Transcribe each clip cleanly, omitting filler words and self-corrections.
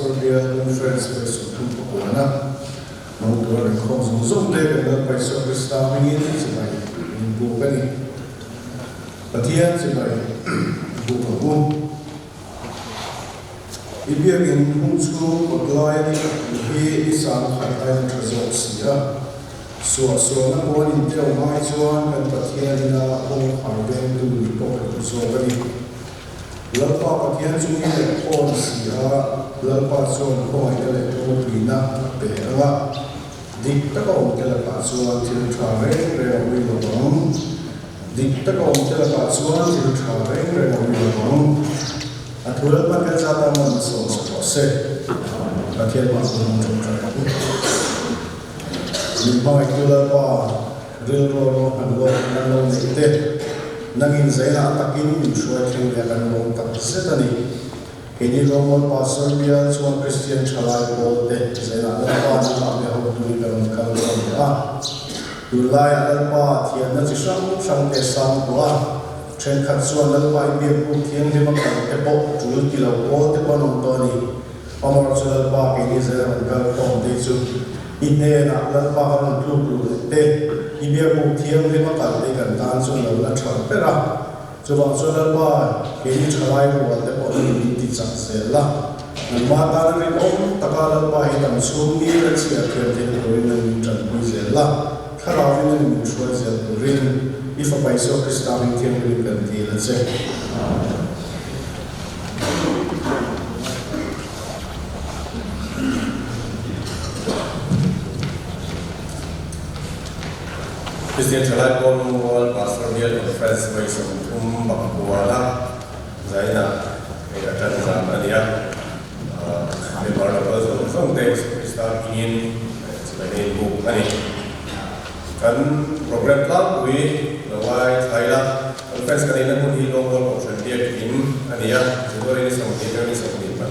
Pastor Bial Conference vawi 30 pakuana hmang tura inkhawm zawng zawng te kan Lalpa Isua Krista hmingin chibai min buk a ni. Pathian chibai buk ang u. I biakin hung chhung kawt lai a ni tih hi i sang khat aiin tha zawk si a. Suahsualna pawn in teuh ngai chuan kan Pathian ina kawngkhar vengtu ni pawh ka duh zawk a ni. Lalpa Pathian chu i leh khawn si a, Lalpa chuan khawngaihna leh ropuina a pe ang a, dik taka awmte lakah chuan thil tha reng reng a ui lo ang. Dik taka awmte lakah chuan thil tha reng reng a ui lo ang. A thu Lalpan kan zat a man sawmsak rawh se. Pathian mah hun an tawngtai ang u. Min hmangaihtu Lalpa, rilru a ruahman lawk kan lo neih te, nangin zainah takin min hruai thleng leh kan lawm tak zet a ni. Keini Rawngbawl Pastor bial chuan Kristian thalai pawl te zainah Lalpa nangmah be ho turin ka rawn kal dawn leh a. Tunlaiah Lalpa thiamna chi hrang hrang te sang tawh a, thenkhat chuan Lalpa i biakbuk thianghlim a kal te pawh tul ti lo pawl te pawh an awm tawh a ni. Amor chu Lalpa keini zel rawn kal khawm te chu i hnenah Lalpa ka rawn tluk luh leh te, i biakbuk thianghlim a kal te kan tan chuan lo la tha ber a. Chuvang chuan Lalpa keini thalai rual te pawh hi min ti chak zel la, nangmah tana rinawm taka Lalpa hi dam chhung ni a chhiar thiam theih turin nang min tanpui zel la, Thlarauvin nang min hruai zel turin i Fapa Isua Krista hming thianghlim kan dil a che. Kristian Thalai Pawl Lungrual Pastor Bial Conference vawi 30 Bakbuala zaina hei a tan zan a ni a. Member local zawng zawng te Isua Krista hmingin chibai na inbuk a ni. Kan program tlangpui lo ngai thlai la, Conference kan neihna hmun hi Lungrual Kohhran Biakin a ni a, January ni 20 atanga ni 22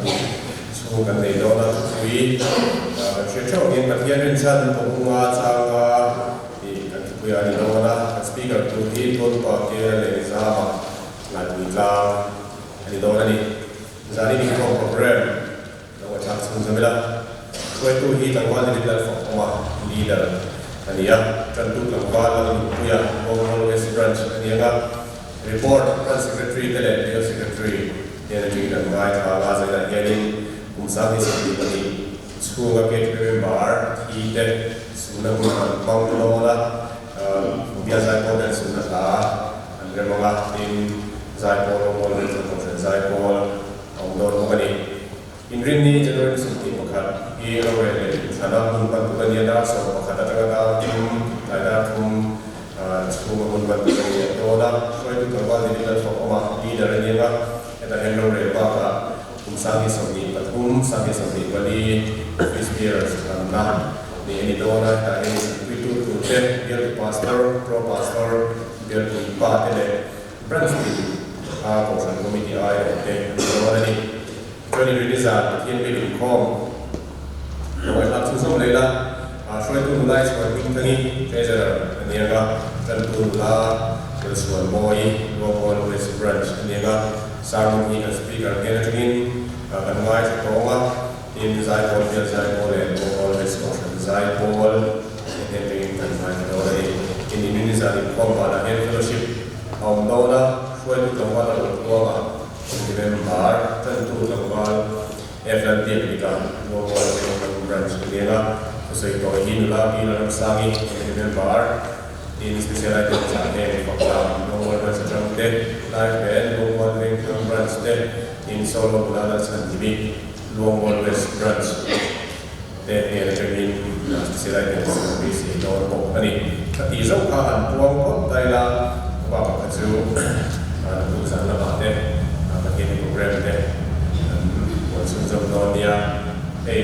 chhung kan nei dawn a, thupui kan hriat theuh angin Pathian rinchhan Pawhunga changa tih kan thupui a ni dawn a, kan speaker tur hi Tualpa Kela leh Zama Laipui tlang a ni dawn a ni. Zani inkhawm program lo a thlak chhung zawm ila, hruaitu hi tlangval David Lalfakawma leader a ni a, tantu tlangval Lalnunpuia Bawnghawl West Branch a ni ang a, report Branch Secretary te leh Bial Secretary hnen atangin an ngaithla ang a, zainah hianin kum 2022 chhunga KTP member thi te sumna hun an hmang dawn a, Bial Zaipawl ten sumna hla an rem ang a, tin Zaipawl Rawngbawl Vengthlang Kohhran Zaipawl a awm dawn bawk a ni. Inrinni January ni 21 hi rorel leh inthlana hun hman tur a ni a, dar 11 atanga dar thum tlai dar thum chhunga hun hman tur a ni a dawn a, hruaitu tlangval David Lalthawkawma leader a ni ang a, hetah hian rorel bakah kum 2023, 2024 office bearers thlanna neih a ni dawn a, hetah hian inthlanpuitu turte bialtu pastor, pro pastor, bialtu pa te leh Branch tin a Kohhran Committee aiawh te an ni dawn a ni. Chuan Inrinni zan Pathian biak inkhawm lo ngaihthlak chhun zawm leh ila, hruaitu nula i chhuan Hmingthangi, Treasurer, a ni ang a, tantu nula Lalchhuan Mawi, Ruanghawl West Branch a ni ang a, sermon hi kan Speaker hnen atangin kan ngaithla tawng a, tin Zaipawl Bial Zaipawl leh Ruanghawl West Kohhran Zaipawl te hnen atangin kan ngaithla dawn a ni. Tin Inrinni zan inkhawm vanah hian Fellowship a awm dawn a, hruaitu tlangval a rawn kuang a. Remember, Tantu tlangval Evan Biakdika, Ruangmual Vengthlang Branch a ni ang a, thusawi tawh hi nula Pi Lalramsangi, Remember, tin Special Item chah heng Fakla, Ruangmual Branch atang te, Life Band, Ruangmual Vengthlang Branch te, tin Solo nula Lalchhanhimi, Luangmual West Branch te hnen atangin Special Item siam beisei dawn bawk a ni. Ka tih zauh kha han puang phawt ta ila, ka pa pakhat chu naktuk zan lamah te Pathian program te an puan chhunzawm dawn nia. Hei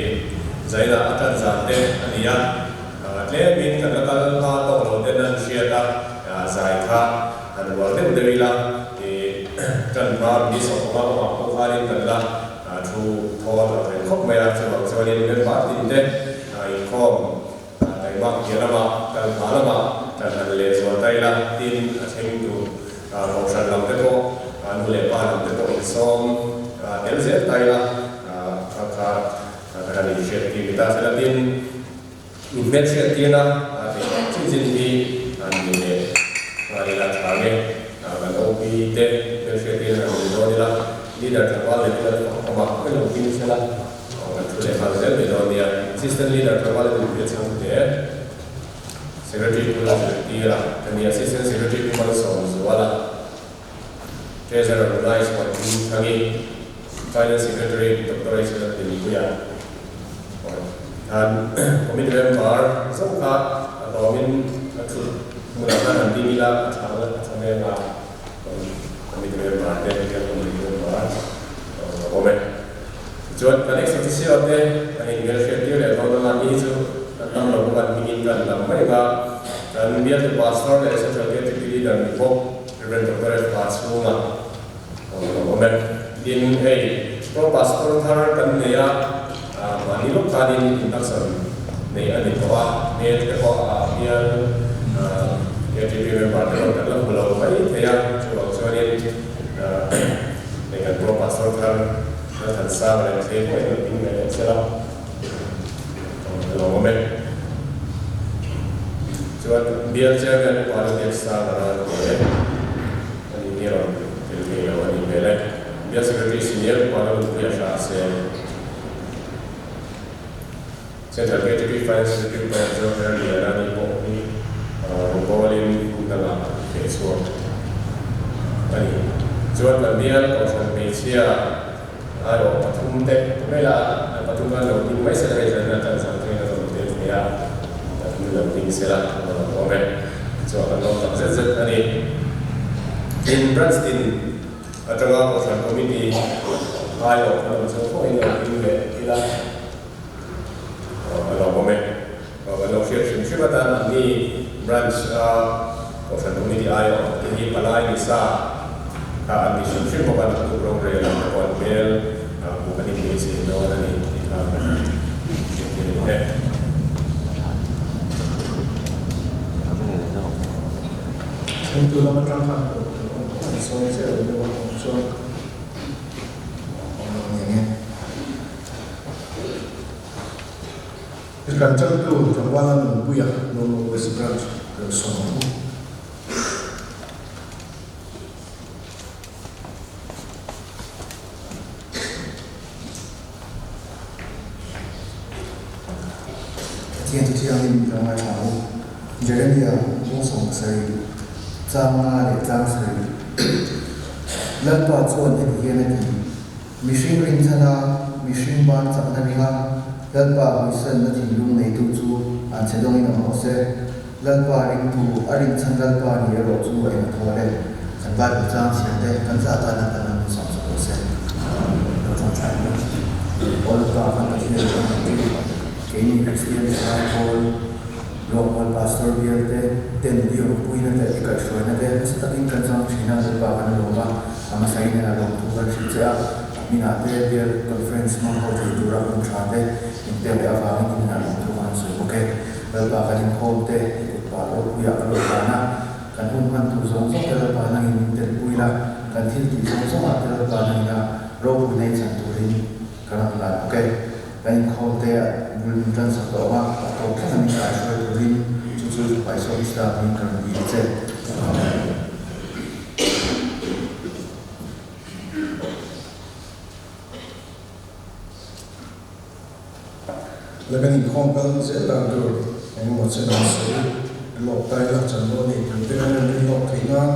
zainah a tan zan te a ni a, tlemin kan la kal hma tawk lo ten an hriat a, zai kha han rual deuh deuh ila, tan hma ni 15 awmah pawh khanin kan la Thu thaw a tawh reng khawp mai a, chuvang chuanin member tin te inkhawm taimak piah lamah kal hma lamah kan han leh zual ta ila, tin a thleng tur kohhran lam te pawh nu leh pa lam te pawh insawm tel zel ta ila kha kha. hriattir ni ta sela tin in hmelhriattirna a theih chin chin hi an ni leh nghal ila tha nge kan OP te hmelhriattirna an ni dawn ila leader tlangval leh tuna te awm a awm lo ding sela kan thu leh nghal zel mai dawn nia. Assistant leader tlangval leh tuna chang hle secretary pu la zirtir a ka ni assistant secretary pu Malsawmzuala Treasurer Nulai Chhuanhming Thangi, Finance Secretary Doctor H Lalhlimpuia khan Committee member zawng kha a hlawmin a thut hmunah khan han ding ila a tha a tha vel a, Committee member te biak committee member a awm e. Tichuan kan ex-officio te kan inhmelhriat tir leh dawn anga ni hi chu kan tam lo bawk a, hmingin kan lam mai ang a, kan bialtu Pastor leh Central KTP Leader ni bawk Rev. Doctor F. Pa chhunga awm a awm e. Tin, hei Pro Pastor thar kan nei a, mahni lawk khanin induction neih a ni tawh a, hmel te pawh a bial KTP member te pawh kan la hmu lo mai thei a, chuvang chuanin hei kan Pro Pastor thar Lalthansanga leh Thlei pawh in lo ding ve leh chel a, a lawmawm e. Chuan bial chairman upa lo biak sang a ral hle a ni hi rawn tel thei lo a nih hmel e. Bial secretary senior upa lo nupui a hra se. Central KTP Finance Secretary upa John Herliana ni pawh hi rawngbawlin hun dangah theh chhuak a ni. Chuan kan bial kohhran hmeichhia Aiawh pathum te mela an pathum khan lo ding mai sela hei chuan a tan chang theiin a rawn tel thei a, pathum lo ding sela a rawn awm e. Tichuan kan lawm tak zet zet a ni. Tin, branch tin atanga Kohhran Committee aiawh kan awm chuan khawngaih in lo ding leh ila a lo awm e. Kan lo hriat hrim hrim atan anni branch a Kohhran Committee aiawh te hi palai ni sa kha an ni hrim hrim bawk a, naktuk rorel ang te pawh an hmel hmuh kan inbeisei dawn a ni tih kha kan hriat tir a ni e. Chhungtu lam atang khan pawh kan awm an sawi chiah lo deuh a, awm chuan awm lo ni ang e. Kan changtu Tlangvala Nunpuia Lawnglo West Branch kan sawm ang u. Pathian chu thiangin mi lo ngaithla ang u. Jeremia bung 70, chang nga leh chang sarih. Lalpa chuan heti hian a ti. Mihring rinchhana mihring ban chakna ringa Lalpa hawisanna thinlung neitu chu an che dawngin awm rawh se. Lalpa ringtu, a rinchhan Lalpa ni erawh chu a eng a thawl e. Kan Bible chang chhiar te kan za tana kan han hmuhsak chawk rawh se. Lo tawngtai ang u. Aw Lalpa kan Pathian kan han ti. Keini Kristian thalai pawl, Rawngbawl Pastor bial te, ten i awmpuina leh i kaihhruaina te nasa takin kan chang thin a, Lalpa kan lawm a. A hmasain a lawmthu kan hrilh che a, a hminah te bial conference hmang ho thei tura hun tha te min pek leh avangin i hminah lawmthu ka han sawi bawk e. Lalpa kan inkhawm te, i kut pah ropuiah ka lut dan a, kan hun hman tur zawng zawng te Lalpa nangin min telpui la, kan thil tih zawng zawngah te Lalpa nangina ropui nei chan turin ka rawn hlan bawk e. Kan inkhawm te a bul min tan sak tawh ang a, a tawp thleng a min kaihruai turin chu chu Paisawm Islam in ka rawn dil che. Amen. La kan inkhawm kal zel dan tur engemaw chen an sawi lawk ta ila chanvo nei tur te kan rawn rin lawk theih nan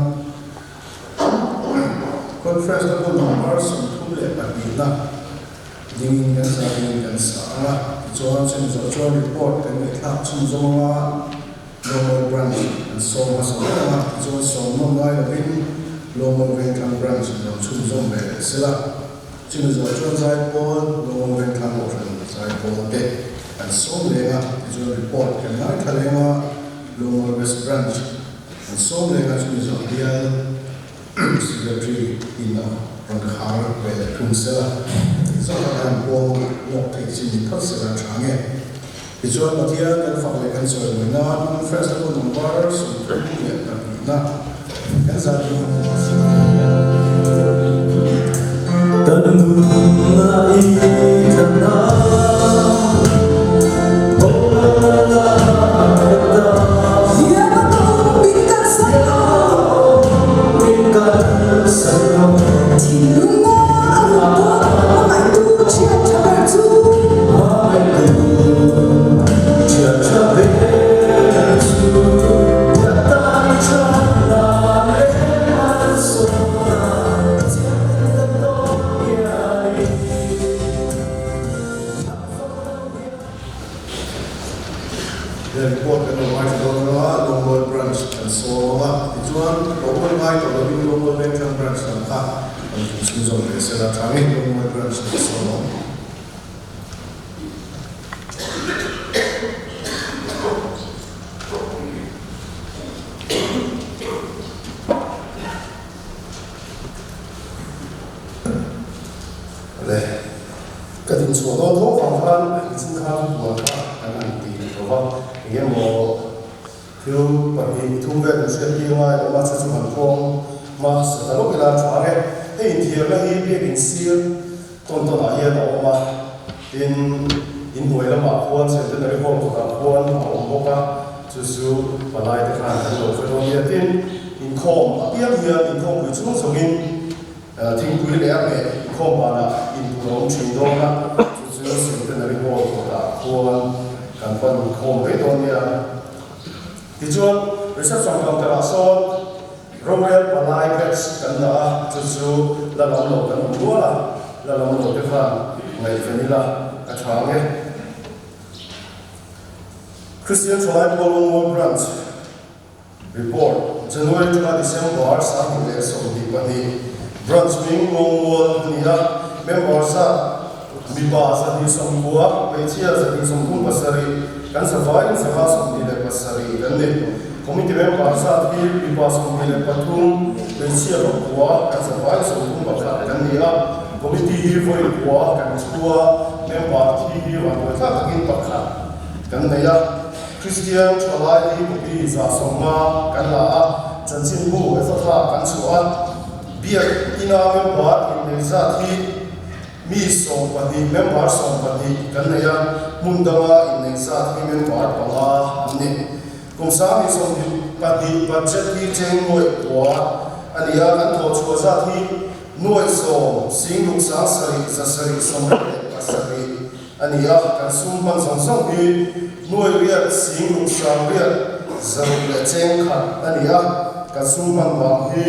Conference na hmun number 32 na dingin kan zaiin kan sa ang a, tichuan chumi zawh chuan report kan ngaihthlak chhunzawm ang a. Lawngmawi Branch an sawm hmasa ber ang a, tichuan sawm nawm ngai lovin Lawngmawi Vengthlang Branch an rawn chhunzawm ve leh sela. Chumi zawh chuan Zaipawl, Lawngmawi Vengthlang Kohhran Zaipawl te an sawm leng a, tichuan report kan ngaithla leng a, Lawngmawi West Branch an sawm leng a, chumi zawh bial Secretary in a rawn khar ve leh thung sela. Zawhna khan puang lawk theih chi ni phawt sela tha nge? Tichuan Pathian kan fak leh kan sawi mai nan conference na hun number 32 na kan zan hi Kan nunna i tlanna. He report kan lo ngaithla dawn anga Lawnglawi Branch kan sawm ang a, tichuan Lohmual ngai tawh lovin Lawnglawi Vengthlang Branch lam kha kan vun chhunzawm ve sela tha nge Lawnglawi Branch kan sawm ang. Le, ka din chhuah dawn tho vang khan nichin khan thupuan kha kan han ti lo va, eng emaw thil pahnih thum vel kan hriat tir ngai awm a, chu chu han kawng hma sa ta lawk ila tha ang e. Hei inthiarna hi biakin sir tawn tawnah hian a awm a, tin inhnuai lamah khuan Centenary Hall kawtah khuan a awm bawk a, chu chu palai te khan kan lo hre dawn nia. Tin, inkhawm apiang hian inkhawmpui chung zawngin Thingpui leh a hmeh inkhawm banah intur a awm thin dawn a, chu chu Centenary Hall kawtah khuan kan pan inkhawm mai dawn nia. Tichuan, reception counter ah sawn rorel palai batch kan dah a, chu chu la lam lo kan awm rual a, la lam lo te khan ngaihven ila a tha ang e. Christian Thalai Pawl Branch. Report, January tuna December 2022, Branch hming Lawngmual a ni a, member zat mipa 190, hmeichhia 137, kan zavaiin 127 kan ni. Committee member zat hi mipa 23, hmeichhia pakua, kan zavaiin 31 kan ni a, committee hi vawi kua kan thu a, member thi hi vanduai thlak takin pakhat kan nei a. Kristian thalai hi kopi 150 kan la a, chanchinbu Efatha kan chhuah a, biak ina member innei zat hi mi 12 member 12 kan nei a, hmun danga innei zat hi member panga an ni. Kum 2022 budget hi cheng nuaih kua a ni a, kan thawh chhuah zat hi nuaih 10 sing 7 777. A ni a, kan sum hman zawng zawng hi nuai riat sing ruk sang riat zaruk leh cheng khat a ni a, kan sum hman vang hi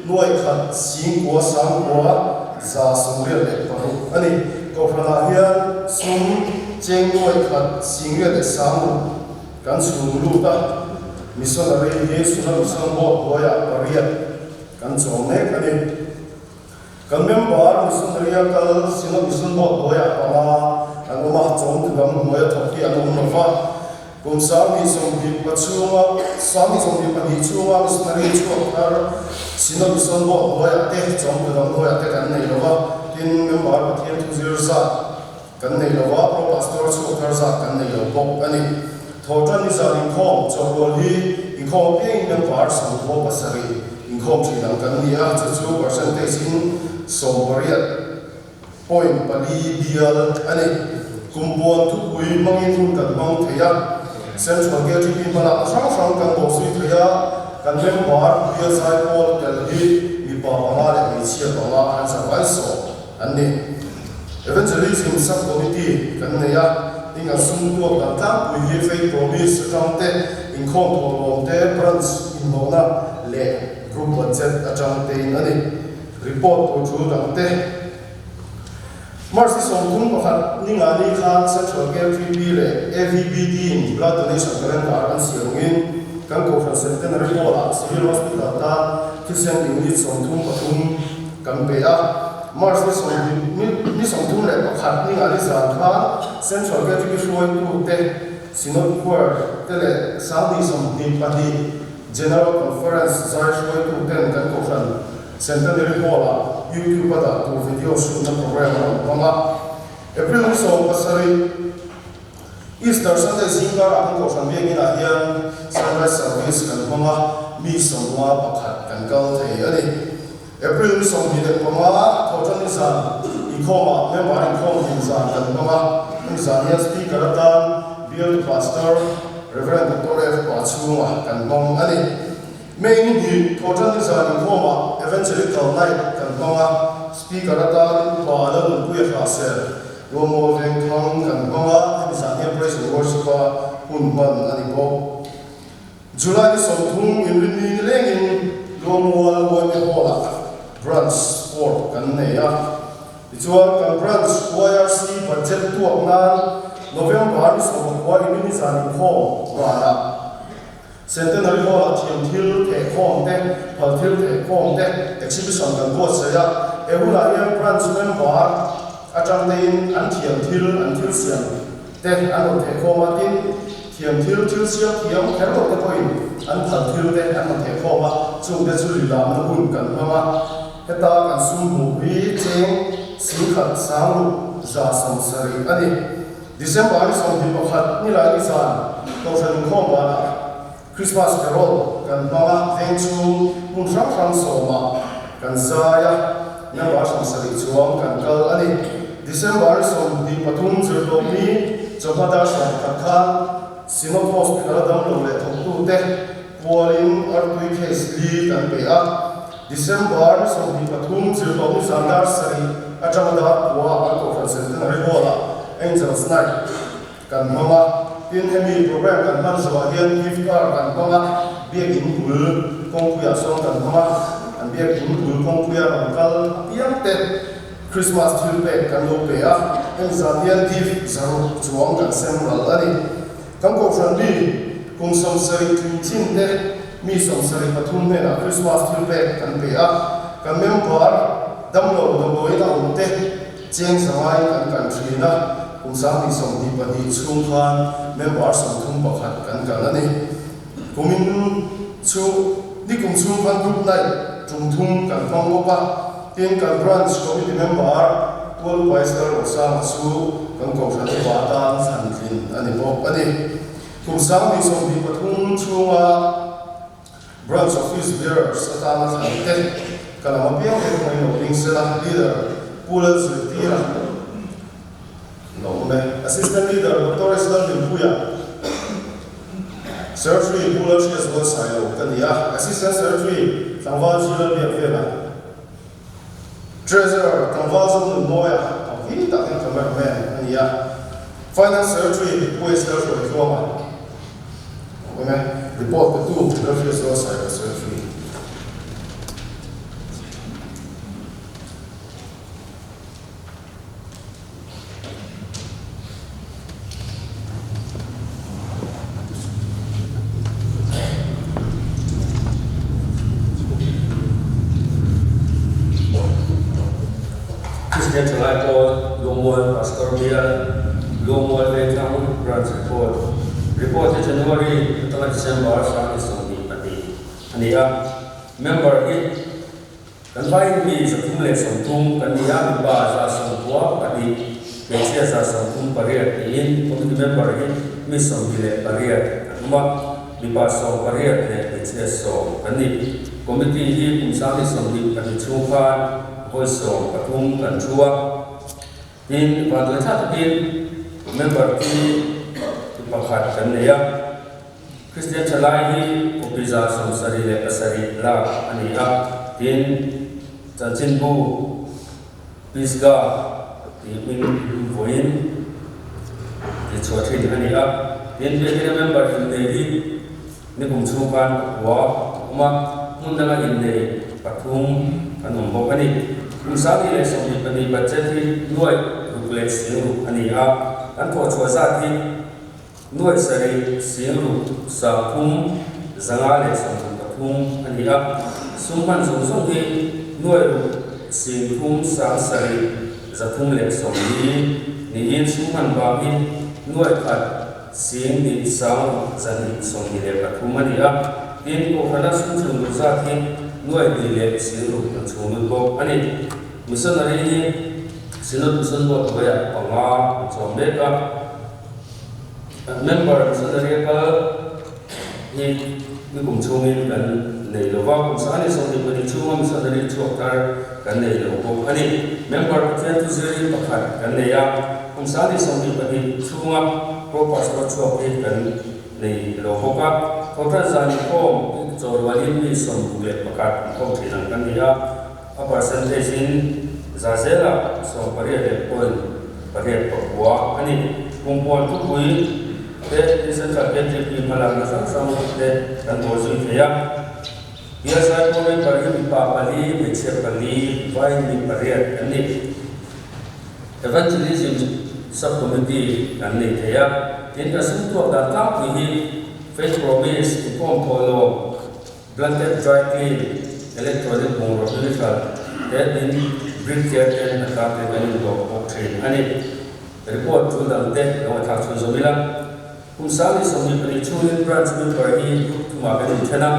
nuai khat sing kua sang kua 186 a ni. Kohhranah hian sum cheng nuai khat sing riat leh sang ruk kan chhung lut a, missionary hi Suna Mission Board hnuaiah pariat kan chawm mek a ni. Kan member missionary a kal Synod Mission Board hnuaiah panga an awm a, chawm tu dang hnuaia thawk hi an awm lo va. Kum 2020 chhunga 2022 chhunga missionary chhuak thar Synod Mission Board hnuaiah te chawm tu dang hnuaiah te kan nei lo va, tin member Pathian thu zir zat kan nei lo va, Pro Pastor chhuak thar zat kan nei lo bawk a ni. Thawhtan ni zan inkhawm chawhrual hi inkhawm apiangin member 47 inkhawm thin ang kan ni a, chu chu percentage in 18 point pali bial a ni. Kumpuan thupui hmangin hun kan hmang thei a, Central KTP hmalakna hrang hrang kan bawhzui thei a, kan member bial zaipawl tel hi mipa panga leh hmeichhia panga an zavai sawm an ni. Evangelism Sub-Committee kan nei a, heng an sum tuak dan tlangpui hi Faith Promise atang te, inkhawm thawhlawm te, branch inhlawhna leh group budget atang tein a ni. Report tur thu dang te. March ni 31 ni nga ni khan Central KTP leh AVBD in Blood Donation Calendar an siam angin kan Kohhran Centenary Hall-ah Civil Hospital tan thisen unit 33 kan pe a. March ni ni 31 ni nga ni zan khan Central KTP hruaitute Synod Choir te leh 2022 General Conference zai hruaituten kan Kohhran Centenary Hall-ah YouTube a dah tur video shoot na program a rawn hmang a. April ni 17 Easter Sunday zingkarah kan Kohhran Biakinah hian Sunrise Service kan hmang a, mi 51 kan kal thei a ni. April ni 25, Thawhṭan ni zan inkhawmah member inkhawm hlim zan kan hmang a, hemi zan hian Speaker atan Bialtu Pastor Rev. Doctor F. Pachhunga kan hmang a ni. May ni hnih, Thawhṭan ni zan inkhawmah Evangelical Night kan hmang a, Speaker atan Pa Lalnunpuia Hrahsel, Luangmual Vengthang kan hmang a, hemi zan hian Praise and Worship-a hun hman a ni bawk. July ni 30 inrinni ni lengin Luangmual Uaime Hall-ah Branch Sport kan nei a. Tichuan kan Branch YRC budget tuak nan November ni sawmpakua Inini zan inkhawm banah Centenary Hall-ah thiam thil thehkhawm te, phal thil thehkhawm te exhibition kan buatsaih a. He hunah hian branch member atang tein an thiam thil, an thil siam te an rawn thehkhawm a, tin, thiam thil, thil siam thiam kher lo te pawhin an phal thil te an rawn thehkhawm a, chungte chu rilahna hun kan hmang a. Heta kan sum hmuh hi cheng singkhat sangruk 170 a ni. December ni 21 nilai ni zan Kohhran inkhawm banah Christmas Carol kan hmang a, veng chhung hmun hrang hrang sawmah kan zai a, member 70 chuang kan kal a ni. December ni 23 zirtawpni chawhma dar 11 khan Synod Hospital a damlo leh thawktute pualin artui case li kan pe a. December ni 23 zirtawpni zan dar 7 atanga dar kua kan Kohhran Centenary Hall-ah Angels Night kan hmang a. Tin, hemi program kan hman zawhah hian gift card kan hmang a, biakin bul kawngpuiah sawn kan hmang a, an biakin bul kawngpuia rawn kal apiang te Christmas thil pek kan lo pe a, hemi zan hian gift 600 chuang kan sem ral a ni. Kan Kohhran mi kum 70 tling chin te mi 73 hnenah Christmas thil pek kan pe a, kan member damlo damdawiin a awm te cheng zangai kan kan thin a, kum 2022 chhung khan member 31 kan kan a ni. Kumin chu ni kum chhung khan group night tum thum kan hmang bawk a, tin kan branch committee member Pual Paisal Rosanga chu kan Kohhran upa atan thlan tlin a ni bawk a ni. Kum 2023 chhunga Branch Office Bearers atana thlan te ka lam apiang te kawngin lo ding sela, Leader Pu Lalzirtira lo awm e, Assistant Leader Doctor S Lalhlimpuia, Secretary Pu Lalhriat Zualsailo ka ni a, Assistant Secretary Tlangval G Lalbiakvela, Treasurer Tlangval Zonunmawia ang hi takin cameraman a ni a, Finance Secretary Pu S Lalhruaitluanga a awm e, report petu Lalhriat Zualsailo Secretary. Kristian Thalai Pawl, Lungmual Pastor Bial, Lungmual Vengthlang Branch Report, Report hi January atanga December 2022 a ni a, member hi Kan vaiin mi 330 kan ni a, mipa 92, hmeichhia 138 tiin committee member hi mi 28 an awm a, mipa 18 leh hmeichhia 10 kan ni. Committee hi kum 2022 chhung khan vawi 13 kan thu a, tin vanduai thlak takin member hi pakhat kan nei a. Kristian thalai hi copy 77 lak a ni a, tin chanchinbu Pisgah tih hming vawiin tihchhuah thin a ni a. Tin, biakina member innei hi nikum chhung khan pakua a awm a, hmun danga innei pathum an awm bawk a ni. Kum 2022 budget hi nuaih ruk leh sing ruk a ni a, kan thawhchhuah zat hi Nuaih sarih sing ruk 300 leh 33 a ni a, sum hman zawng zawng hi nuaih ruk sing thum sang sarih 300 leh 40 niin sum hman bang hi nuaih khat sing hnih sang ruk 223 a ni a, tin Kohhrana sum chhung lut zat hi nuaih hnih leh sing ruk an chhung lut bawk a ni. Missionary hi Synod Mission Board hnuaiah panga an chawm mek a. Member missionary kal hi nikum chhungin kan nei lo va, kum 2022 chhunga missionary chhuak thar kan nei lo bawk a ni. Member Pathian thu zir hi pakhat kan nei a, kum 2022 chhunga pro pastor chhuak hi kan nei lo bawk a. Thawhtan zan inkhawm chawhrualin mi 61 inkhawm thin ang kan ni a. A percentage in za zela 18 leh point pariat pakua a ni. Kumpuan thupui te Central KTP hmalakna hrang hrang te kan bawl zui thei a. PSI pawh member hi mipa pali, hmeichhia pali, vai mi pariat an ni. Evangelism. Sub Committee kan nei thei a. Tin, kan sum tuak dan tlangpui hi Faith Promise, inkhawm thawhlawm, Blanket dry clean, electronic bungraw hlui hralh te tin brick care ten a tlak te kan inhlawh bawk thin a ni. Report tul dang te lo a thlak chhun zawm ila. Kum 2024 chhungin branch member hi group thumah kan inthen a,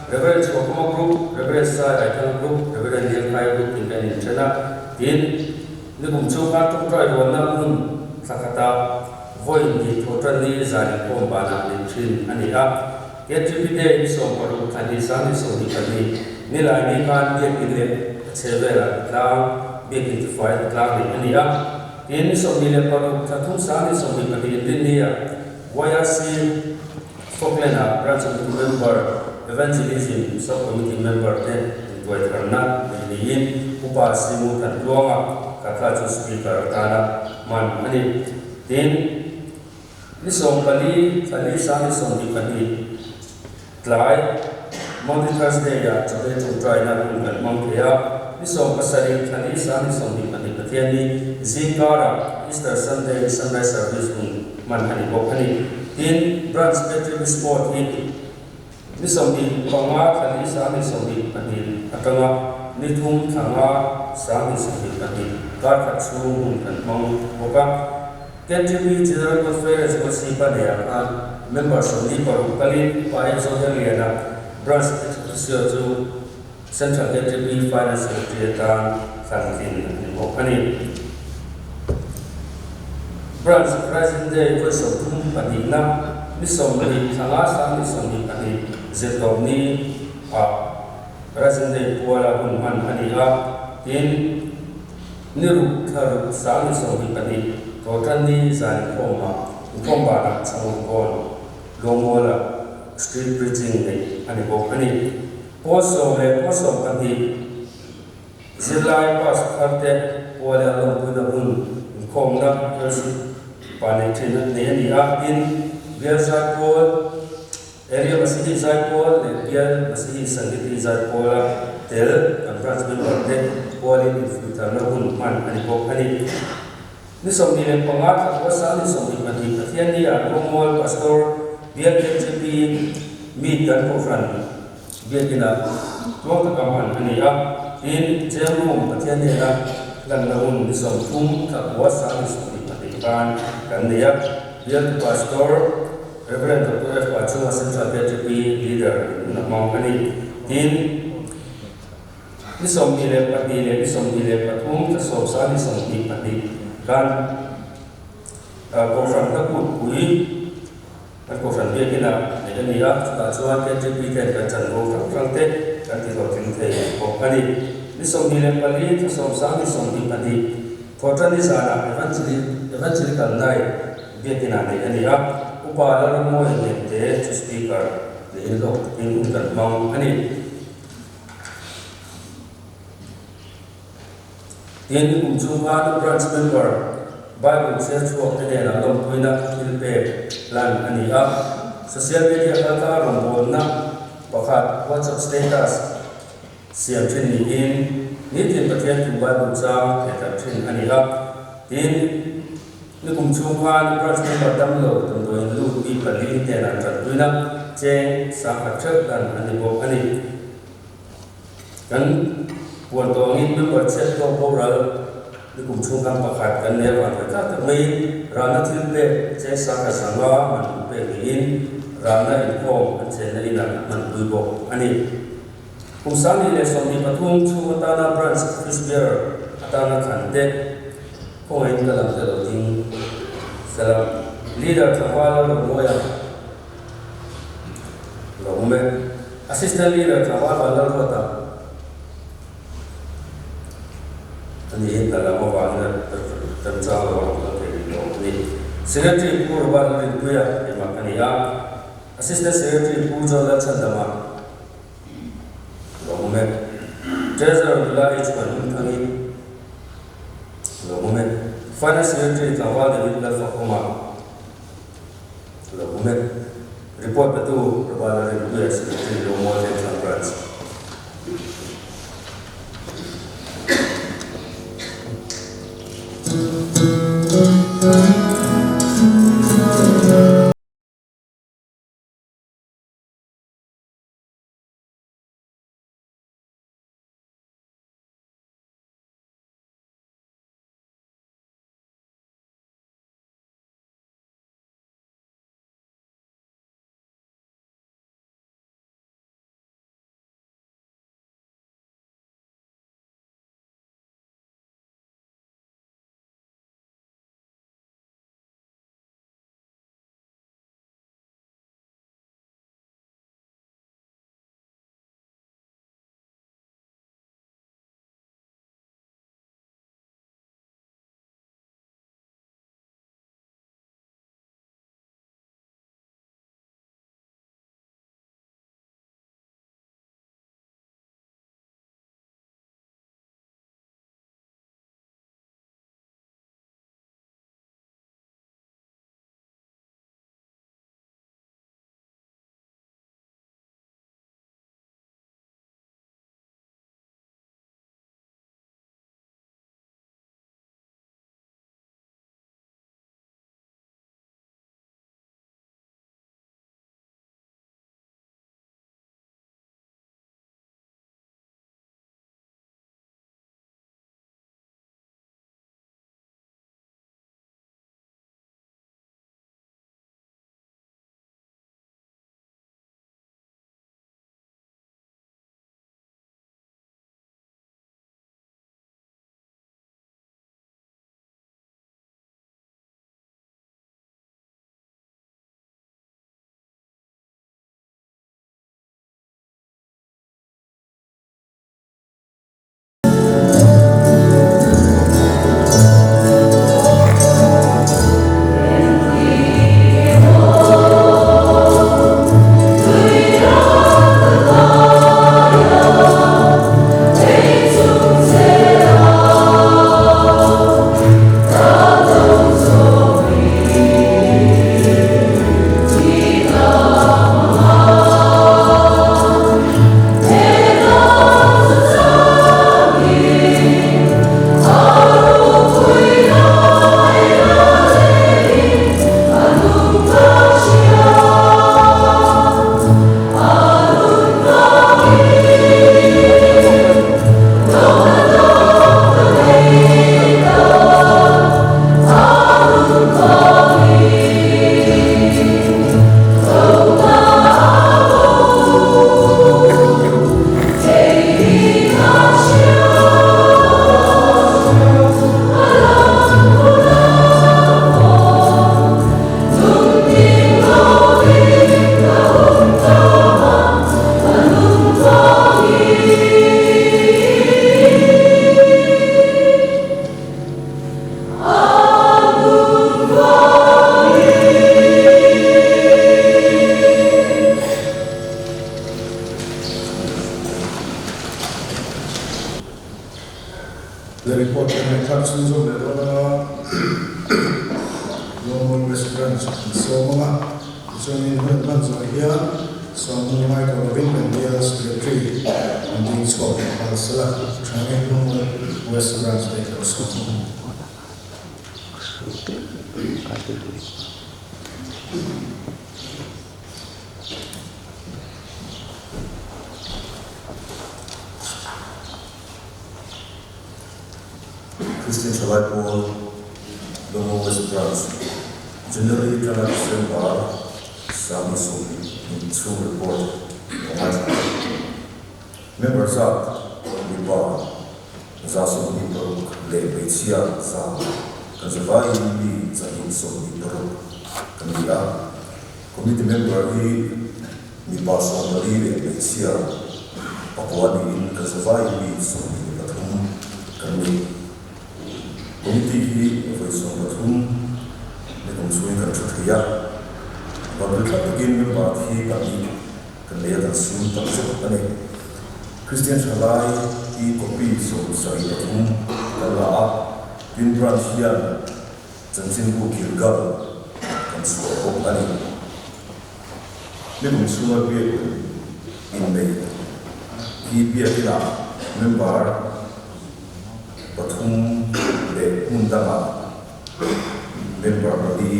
Reverend Chhuahkhama group, Reverend Sai Raithanga group, Reverend Liankhai group in kan inthen a. Tin, nikum chhung khan tawngtai rualna hmun thla khatah vawiin hnih thawhtan ni zan inkhawm banah min thin a ni a. KTP Day ni 60 thla hnih 2024 nilai ni khan biakin leh a chhe velah tlang biakin tifai tlang neih a ni a. Tin, ni 26 thla thum 2024 Inrinnia YRC Falkland-ah Branch Committee Member, Evangelism Sub-Committee Member te intuai tharna neih niin Upa Simu Thantluanga Khatla chu Speaker atana hman a ni. Tin, Ni 14, thla li 2022 tlai Maundy Thursday ah chawhmeh ṭawngṭaina hun kan hmang thei a. Ni 17, thla li 2022 Pathianni zingkarah Easter Sunday Sunrise Service hun hman a ni bawk a ni. Tin, Branch Patrick Sport hi ni 25, thla li 2022 atanga ni 3, thla 5, 2022 kar khat chhung hun kan hmang bawk a. KTP General Conference Kawchhipa neihah khan member 46 kalin Upa F. Zohlengliana Branch Ex Officio chu Central KTP Finance Secretary atan thlan tlin a ni bawk a ni. Branch Rising Day vawi 32na ni 20 thla nga 2022 zirtawpni ah Rising Day puala hun hman a ni a, tin, Ni ruk thla ruk 2022 Tawhtan ni zan inkhawmah inkhawm banah Changurkawn Luangmuala Street Preaching neih a ni bawk a ni. Pawl sawm leh pawl 12 zirlai pass thar te puala lawmpuina hun inkhawmna fellowship pa neih thin a nei a ni a, tin Bial Zaipawl Area Masihi Zaipawl leh Bial Masihi Sangiti Zaipawla tel kan branch member te pualin infuihtharna hun hman a ni bawk a ni. Ni 25 thla kua 2022 Pathianni ah Kawngmual Pastor Bial KTP Meet kan Kohhran Biakinah tluang taka hman a ni a. Tin, Cheng Room Pathian nena lanna hun ni 30 thla kua 2022 khan kan nei a. Bialtu Pastor Rev. Doctor F. Pachunga Central KTP Leader in hun a hmang a ni. Tin, ni 22 leh ni 23 thla 10 2022 khan Kohhran hla kutpui kan Kohhran biakinah neih a ni a, chutah chuan KTP ten kan chanvo hrang hrang te kan ti hlawhtling thei bawk a ni. Ni 24 thla 10 2022 Thawhṭan ni zanah Evangelical Night biakinah neih a ni a, Upa Lalrammawi Ngente chu Speaker niin hlawk takin hun kan hmang a ni. Tin, kum chung khan Branch Member Bible chhiar chhuak te hnenah lawmpuina thil pek lan a ni a, Social Media kaltlang rawngbawlna pakhat WhatsApp Status, Siam thin niin nitin Pathian thu Bible chang thei tak thin a ni a. Tin, nikum chhung khan branch member dam lo damdawiin lut mi pali hnenah tanpuina cheng 10,000 theuh dan a ni bawk a ni. Kan puan tawh angin member chhiat tawk boral nikum chhung khan pakhat kan nei avang thei tak tak maiin ralna thil pek cheng 10,000 sanga man pek niin ralna inkhawm an chenna inah hmanpui bawk a ni. Kum 2023 chhung atana Branch Office Bearer atana thlan te khawngaihin ka lam te lo ding sela. Leader Tlangval Lalrawnmawia lo awm e. Assistant Leader Tlangval Vanlalruata a ni ka lam avangin a tan chang lo a rawn kal thei rih lo a ni. Secretary Pu Robert Lalrinpuia keimah ka ni a, Assistant Secretary Pu John Lalchhandama Lo awm e. Treasurer nula hi chuan hmun thangin lo awm e. Finance Secretary tlangval David Lalfakawma lo awm e. Report petu Rabala Rinpuia Secretary Lawngmual Vengthlang Branch. West Branch an sawm ang a, tichuanin hun an hman zawh hian sawm hun ngai tawh lovin kan bial Secretary an ding chhuak leh nghal sela Change Lungmual West Branch te lo sawm ang. Christian Thalai Pawl, Lungmual West Branch, January atanga December 20 chhung report a ngaithla. Member zat mipa 126 leh hmeichhia 100 kan zavaiin mi 126 kan ni a. Committee member hi mipa 14 leh hmeichhia pakua niin kan zavaiin mi 23 kan ni. Committee hi vawi 13 ni kum chhungin kan thu thei a. Vanduai thlak takin member thi pahnih Kan lei a kan sum tak zet a ni. Kristian thalai hi copy 73 kan la a, tin branch hian chanchinbu Gilgal kan chhuah bawk a ni. Nikum chhunga biak inneih hi biakinah member pathum leh hmun dangah member pali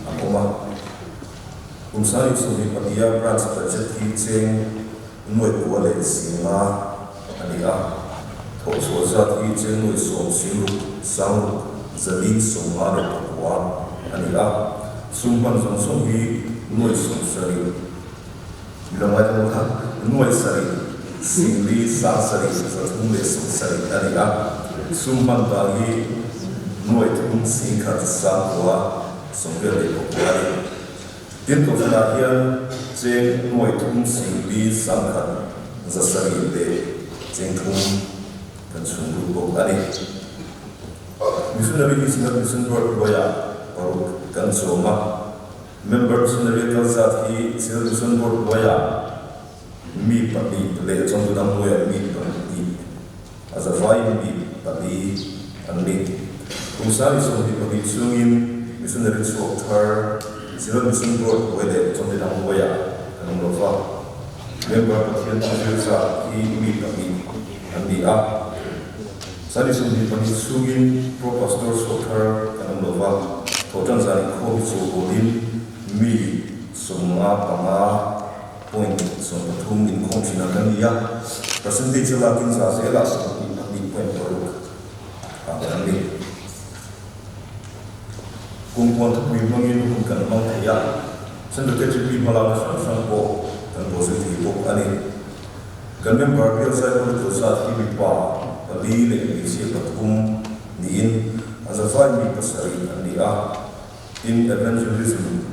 an awm a. Kum sang 24 a branch budget hi cheng nuai kua leh zinga a ni a, thawhchhuah zat hi cheng nuai sawm singruk sangruk zali sawmnga leh pakua a ni a, sum hman zawng zawng hi nuai 70 mi lo ngai thung kha nuai sarih singli sang sarih 370 a ni a, sum hman dan hi nuai thum singkhat sang kua 24 a ni. Tin, Kohhranah hian cheng nuai thum singli sangkhat 700 leh cheng thum kan chhung lut bawk a ni. Missionary hi Synod Mission Board hnuaiah paruk kan chawm a. Member missionary kal zat hi Synod Mission Board hnuaiah mi pahnih leh chawmtu dang hnuaiah mi pahnih a zavaiin mi pali an ni. Kum 24 chungin missionary chhuak thar Synod Mission Board hnuai leh chawmtu dang hnuaiah kan awm lo va. Member Pathian thuzir zat hi mi pahnih an ni a. 24 chungin Pro Pastor chhuak thar kan awm lo va. Thawhtan zan inkhawm hi chawhbawlin mi 55 Point 13 inkhawm thin ang kan ni a, percentage a lakin za zelah 22 point paruk ah kan ni. Kum puan thupui hmangin hun kan hmang thei a, Central KTP hmalakna hrang hrang pawh kan bawhzui thei bawk a ni. Kan member bial zaipawl tur zat hi mipa pali leh hmeichhia pathum niin a zavai mi pasarih an ni a. Tin, Evangelism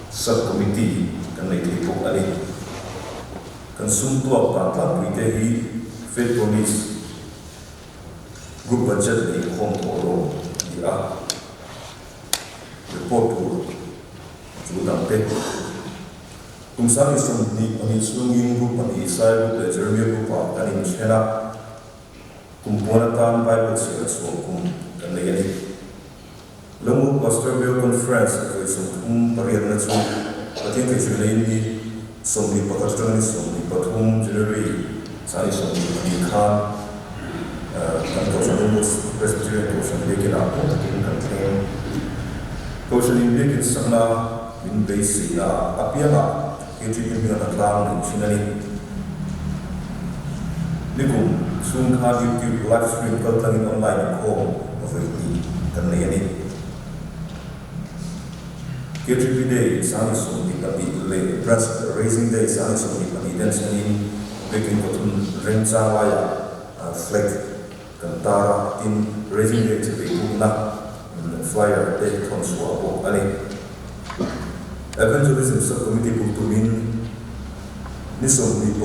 Sub-Committee kan nei thei bawk a ni. Kan sum tuak dan tlangpui te hi Faith Promise Group Budget leh inkhawm thawh lo a ni a, report tur chu dang te. Kum 2022 chhungin Group pahnih Isaiah Group leh Jeremiah Group-ah kan inthen a, kum puan atan Bible chhiar chhuah kum kan nei a ni. Lunguk Pastor Bial Conference vawi 30 pariatna chu Pathian Theichhir leiin ni 21 atanga ni 23 January 22 khan kan Kohhran Lunguk Presbyterian Kohhran Biakin ah pawh takin kan thleng. Kohhran in biakin sakna min beiseina apiangah KTP hming a hnatlang leh thin a ni. Nikum chhung khan YouTube live stream kaltlangin online inkhawm vawi hnih kan nei a ni. KTP Day 22 leh Branch Raising Day 22 ten chhungin Peking pathum remchang laiah flag kan tar a, tin Raising Day chu beihbukna flyer te thawn chhuah bawk a ni. Evangelism Sub-Committee buk tumin ni 29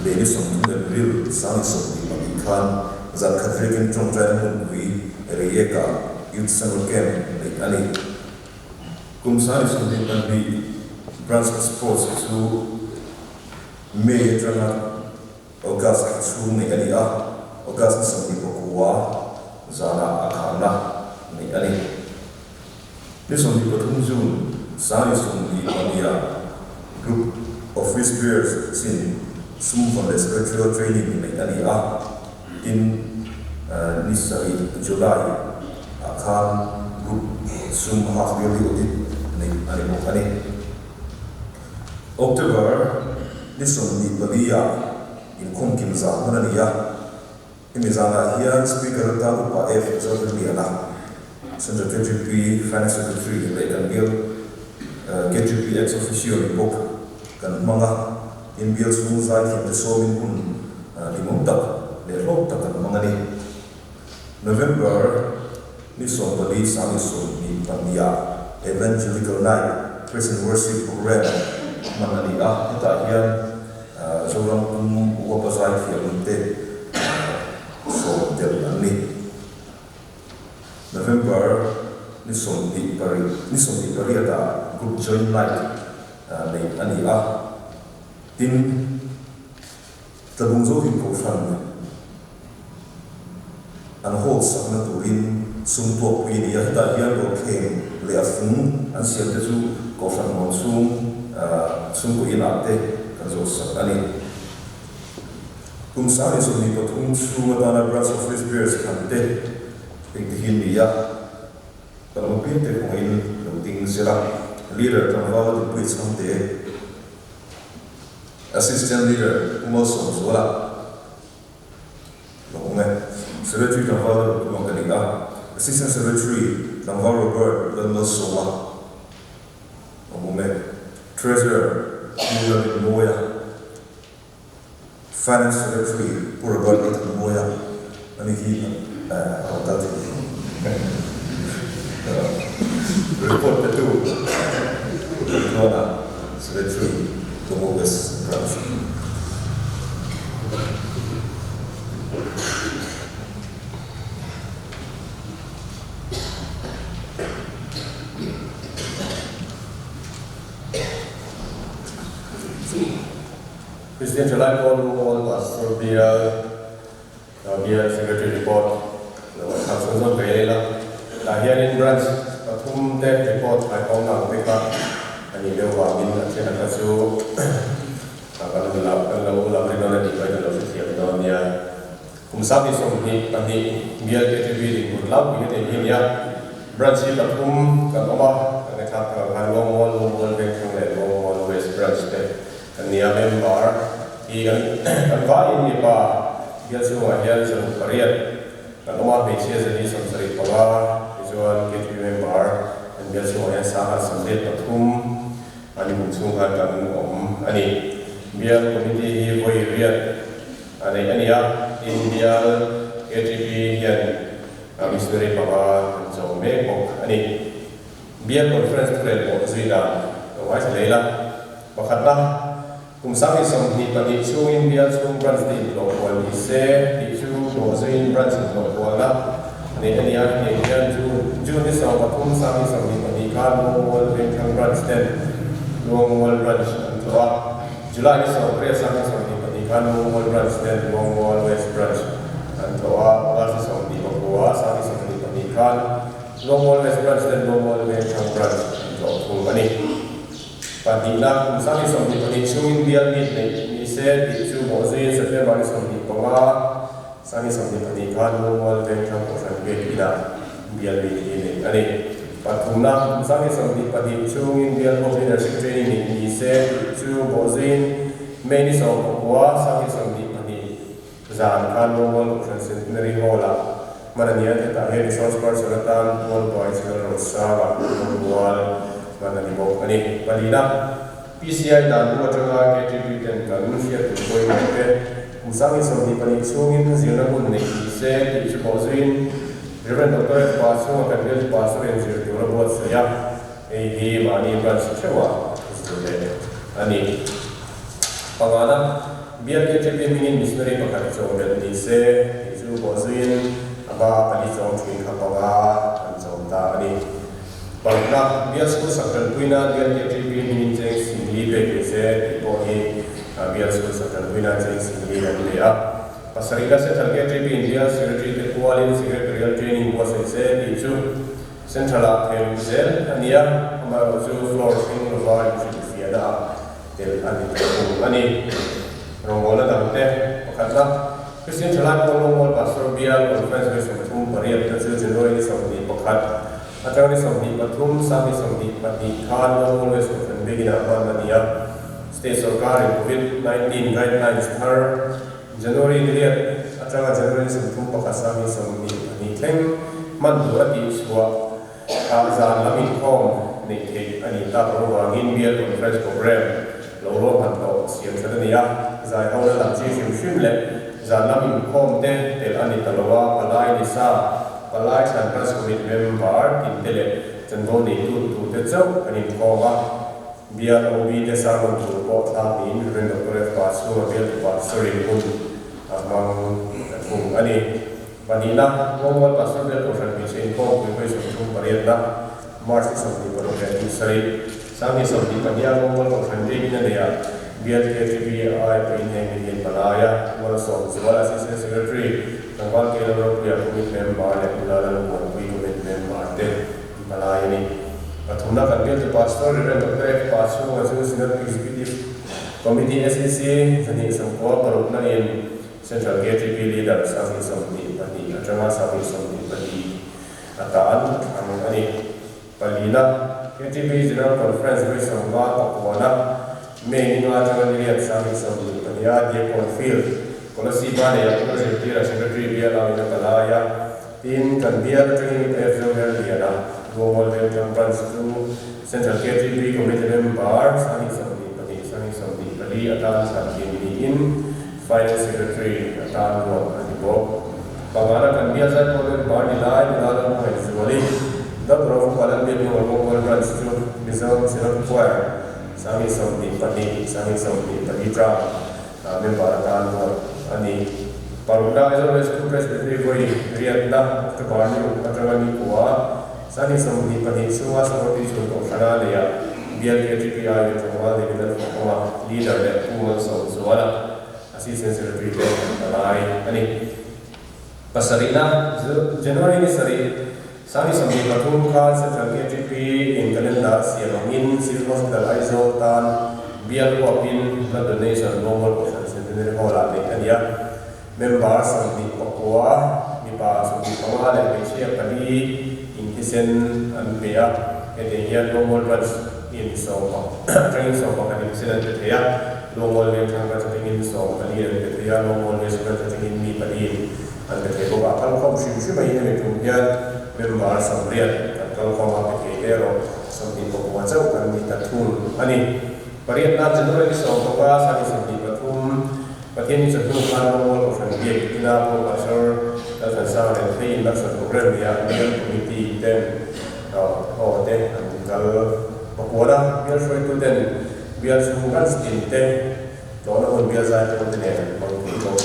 leh ni 30 April 24 khan zan khat vekin tawngtaina hmunpui Reiek-ah Youth Summer Camp neih a ni. Kum 22 Branch Sports chu May atanga August thla chhung neih a ni a, August ni 29 zanah a kharna neih a ni. Ni 23 June, 2022 ah Group Office Bearers chin sum vawn leh spiritual training neih a ni a, tin ni sarih July ah khan Group sum half yearly audit neih a ni bawk a ni. October ni 24 ah inkhawm kim zah hman a ni a. Hemi zanah hian Speaker atan Upa F. Zorinliana, Central KGP Finance Secretary leh kan bial KGP Ex Officio ni bawk kan hmang a, tin bial chhung zaithiamte sawmin hun hlimawm tak leh hlawk tak kan hmang a ni. November ni 14 2022 ah Evangelical Night Praise and Worship Programme hman a ni a, hetah hian Zoram pum uapa zaithiam te sawm tel an ni. November ni 28 ni 28 ah Group Joint Night neih a ni a, tin Tlabung Zohim Kohhran an hall sakna turin sum tuakpui a ni a, hetah hian dawhthleng leh a fung an siam te chu Kohhran huan chhung chhungkaw inah te kan zawh sak a ni. Kum 2023 chhung atana Branch Office Bearers thlan te engti hi ni a, kan awm piang te kawngin lo ding zel a, Leader tlangval Dinpuii Chhangte, Assistant Leader Pu Malsawmzuala, Lo awm e. Secretary tlangval Robert Luang ka ni a, Assistant Secretary tlangval Robert Lalmalsawma a awm e. Treasurer Pu Lalrinmawia, Finance Secretary Pu Robert Lalthanmawia a ni hi a rawn kal thei. Report petu Pu Laltluanga, Secretary Tomo West Branch. Christian Thalai Pawl Lungawl Pastor Bial Bial Secretary Report lo a thlak chhunzawm ve ila. Tah hianin Branch pathum te report thaikawng ang te kha a nih deuh vangin a then a kha chu kan lo kan lo lam ri dawn a nih pawhin kan lo hrethiam dawn nia. Kum 2022 Bial KTV dinhmun tlangpui heti hi a ni a. Branch hi pathum kan awm a, kan ngaithlak tak ang khan Luangmual, Luangmual Vengthlang leh Luangmual West Branch te kan ni a. Member hi kan kan vaiin mipa bial chhungah hian 108 kan awm a, hmeichhia 175 tichuan KTV member kan bial chhungah hian 183 a ni kum chhung khan kan awm a ni. Bial Committee hi vawi riat a neih a ni a, tin bial KTP hian missionary panga an cho mek bawk a ni. Bial conference thurel pawh zui dan lo ngaithla leh ila. Pakhatna, kum 2022 chhungin bial chhung branch te intlawh kual ni se tih chu hlawh zuiin branch intlawh kualna neih a ni a, hetiang hian June ni 13 2022 khan Luangmual Vengthlang branch ten Luangmual branch an tlawh a. July ni 18 2022 khan Luangmual Branch ten Luangmual West Branch an tlawh a, August ni 29 2022 khan Luangmual West Branch ten Luangmual Vengthlang Branch an tlawh thung a ni. Pahnihna, kum 2022 chhungin bial meet neih ni se tih chu bawhzuiin September ni 25, 2022 khan Luangmual Vengthlang Kohhran Biak Inah bial meet hi neih a ni. Pathumna, kum 2022 chhungin bial Hope Leadership Training neih ni se tih chu bawhzuiin May ni 19, 2022 zan khan Luangmual Kohhran Centenary Hall-ah hman a ni a, hetah hian resource person atan Pualbuai Channel Rosanga Luangmual hman a ni bawk a ni. Palina, PCI dan bu atanga KTP ten kan hriat tur pawimawh te kum 2022 chhungin zirna hun neih ni se tih chu bawhzuiin Rev. Doctor F. Pa chhunga kan bialtu pastor in zir tur a buatsaih a, hei hi mahni branch theuhah zir leh a ni. Pangana, bial KTP hmingin missionary pakhat chawm belh ni se tih chu bawhzuiin a ba pali chawm thin kha panga an chawm ta a ni. Parukna, Bial School sak tanpuina Bial KTP hmingin cheng singli pek ni se tih pawh hi Bial School sak tanpuina cheng singli an nei a. Pasarihna, Central KTP in Bial Secretary te kualin Secretarial Training buatsaih se tih chu Central-ah thei luh zel a ni a, amaherawhchu floor thleng lova inhrilhfiahna ah tel a ni tawh thung a ni. Rawngbawlna dangte pakhatna, Kristian Thalai Pawl Rawngbawl Pastor Bial Conference vawi 38 na chu January ni 21 atang ni 23 sang ni 22 khan Rawngbawl West Kohhran Biakinah hman a ni a. State sorkarin Covid 19 guidelines thar January ni riat atanga January ni 31 sang ni 22 thleng hman tur a tihchhuah ah zan lam inkhawm neih theih a nih tak loh avangin Bial Conference Programme lo ruahman tawh siam that a ni a, zaihona lam chi hrim hrim leh zan lam inkhawm te telh a ni ta lo a, palai ni sa, palai thlan Branch Committee member tin te leh chanvo neitu turte chauh an inkhawm a. Bial OB te sermon tur pawh thlak niin Rev. Doctor F. Pa chhunga bial tupa sawi hun a hmang ta thung a ni. Pahnihna, Rawngbawl Pastor Bial Kohhran Hmeichhe Inkhawmpui vawi 38 na, March ni 26 leh ni sarih, 2022 a Rawngbawl Kohhran biakin a nei a, Bial KTP ai pawhin heng mi hian palai a, Malsawmzual Assistant Secretary, Tlangval Keilo Ropuia Committee Member leh Nula Lalmuanpui Committee Member te an palai a ni. Pathumna kan bialtu Pastor Rev. Doctor F. Pa chhunga chu Synod Executive Committee, SEC, 296 na in Central KTP Leader 2022 atanga 2024 atan thlang a ni. Palina, KTP General Conference vawi 59 na May ni nga atanga ni riat 2022 a Diakkawn Field, Kolasib-a neih a Pu Zirtira Secretary bial angin a palai a. Tin, kan bial atangin UPF Zohel Liana, Luangmual Vengthlang Branch chu Central KTP Committee Member 2022, 2024 atan thlan thin niin Finance Secretary atan ruat a ni bawk. Pangana kan bial zai pawh member ni lai nula lam hmangaih zuali Doctor of Kuala Biaknual Luangmual Branch chu Mizoram Synod Choir 2022, 2024 tang member atan ruat a ni. Parukna Aizawl West School Presbytery vawi riatna October ni ruk atanga ni kua 2022 chhunga Sakawrti chhun kohhrana neia Bial KTPI leh Tlangval David Lalfawkawma Leader leh Pu Malsawmzuala Assistant Secretary te an palai a ni. Pasarihna, January ni sarih, 2023 khan Central KTP in calendar siam angin Civil Hospital Aizawl tan bial huapin blood donation Luangmual Kohhran Centenary Hall-ah neih a ni a. Member 29, mipa 25 leh hmeichhia pali in thisen an pe a. Hetiang hian Luangmual Branch in sawm atangin 11 in thisen an pe thei a. Luangmual Vengthlang Branch atangin 14 an pe thei a, Luangmual West Branch atangin mi pali in an pe thei bawk a. Kalkhawm hrim hrim aiin hemi tum hian member 80 kan kalkhawm a pe thei te erawh 29 chauh kan ni ta thung a ni. Pariatna January ni 15, 2023, Pathian ni chawhnu khan Luangmual Kohhran Biak Ina Pro Pastor Lalthansanga leh Thei Induction Programme nia Bial Committee ten aw te an kal pakual a, bial hruaitu ten bial chhung branch tin te tlawhna hun bial zai pawl te nen an hmang thei bawk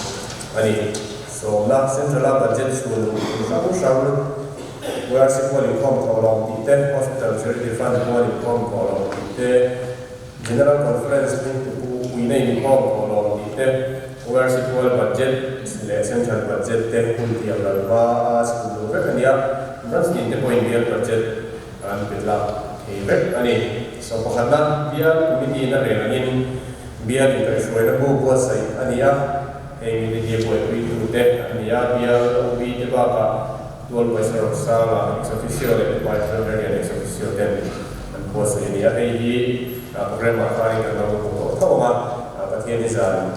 a ni. Sawmna Central a budget chhun hrang hrang ORC puan inkhawm thawh lawm tih te, Hospital Charity Fund puan inkhawm thawh lawm tih te, General Conference hming tu pu puina inkhawm thawh lawm tih te, ORC pual budget leh Central budget te hun thiam lal hma a chhun duh vek a nia, branch tin te pawhin bial budget an pe tlak thei vek a ni. So pakhatna bial committee in a rel angin bial inkaihhruaina bu buatsaih a ni a, heng mi te hi buaipui tute an ni a, bial OB te bakah Tual Pawisa Roksanga ex officio leh Dubai Treasury ex officio ten an buatsaih a ni a, hei hi programme ah khanin kan lo hmu tawh tho ang a, Pathian hi zan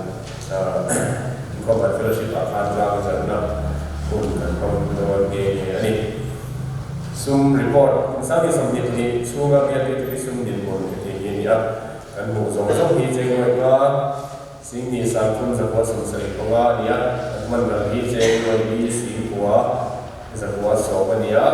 inkhawm an fellowship ah khan tlang zarhna hun kan hmang dawn nghe nghe a ni. Sum report, Kum 2022 chhunga bial P2P sum dinhmun heti hi a ni a, kan hmuh zawng zawng hi cheng nuaih nga, 2 3 1 70 panga a ni a, kan hman ral hi cheng nuaih li 9 110 a ni a,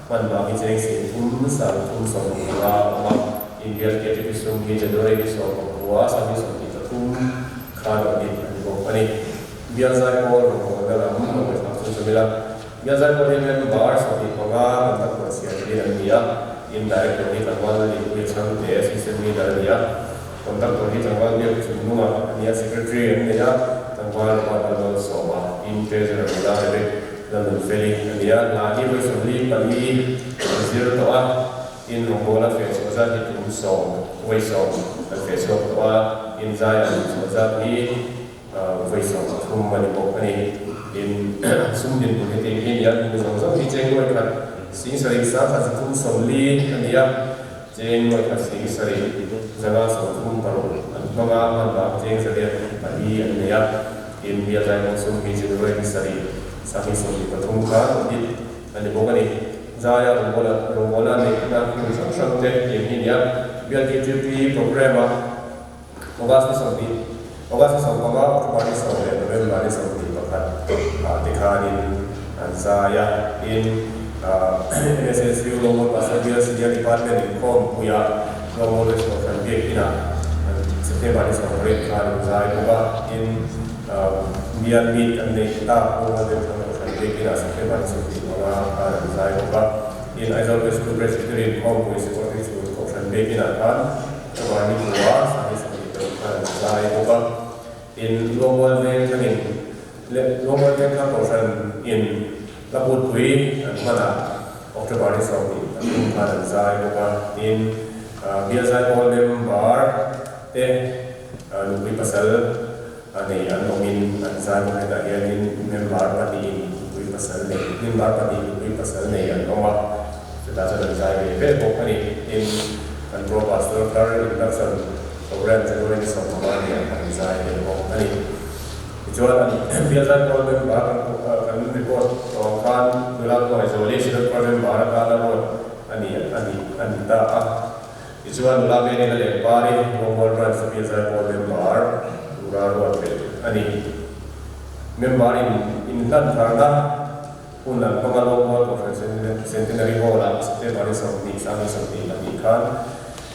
hman bang hi cheng 3 3 25 a awm a, India KTP sum hi January ni 19, 2023 khan audit a ni bawk a ni. Bial Zaipawl rawngbawlna lam a ngaihthlak chu zawm ila, Bial Zaipawl hi member 25 kan tak ruah chhiar thin an ni a, Indirect hi tlangval a nihpui a chhangte Assistant Leader a ni a. Conductor hi tlangval biak chung nunga a nia, Secretary an nei a, tlangval Robert Lalmalsawma, tin Treasurer nula Rebecca Lalnunfeli a nia. Hna hi vawi 44 an zir tawh a, tin rawngbawla feh chhuah zat hi tum sawm, vawi sawm an feh chhuak tawh a, tin zai an chhuah zat hi vawi 30 a ni bawk a ni. Tin, sum dinhmun heti hi nia, hmu zawng zawng hi cheng nuai khat sing sarih sangkhat zathum 40 a ni a, cheng nuai khat sing sarih 536 an hmang a, hman bak cheng 404 an nei a. Tin, bial zai sum hi January ni sarih 2023 khan audit a ni bawk a ni. Zaia rawngbawla rawngbawlna neihna hmun hrang hrang te tiang hi a ni a, bial KTP programme a August ni 20, August ni 15, October ni 10 leh November ni 21 ah te khanin an zai a. Tin, NSSU Rawngbawlpa Service Senior Department inkhawm puiah Rawngbawlna Kohhran Biakinah September ni 18 khan an zai bawk a. Tin, Bial meet an neih tak Rawngbawlna Vengthlang Kohhran Biakinah September ni 25 khan an zai bawk a. Tin, Aizawl West School Presbytery inkhawmpui Secretary Chhun Kohhran Biakinah khan October ni kua 24 khan an zai bawk a. Tin, Rawngbawlna Vengthlangin Rawngbawlna Vengthlang Kohhran in La kutpui an hman a, October ni 23 khan an zai bawk a, tin, Bial Zaipawl member te nupui pasal a nei an awmin an zai bawk. Hetah hianin member pahnihin nupui pasal nei, member pahnih nupui pasal nei an awm a, chutah chuan an zai ve ve bawk a ni. Tin, kan Pro Pastor thar induction program January ni 15 nia an zai ve bawk a ni. Tichuan, Bial Zaipawl member kan report tawh ang khan nula hnuai Zawli Synod Choir member atana ruat a ni a ni a ni ta a. Tichuan, nula Vengin a leh Pari Rawngbawl Branch Bial Zaipawl member tura ruat leh a ni. Member in inhlan tharna hun an hmang a, Rawngbawl Kohhran Centenary Hall-ah September ni 20, 2022 khan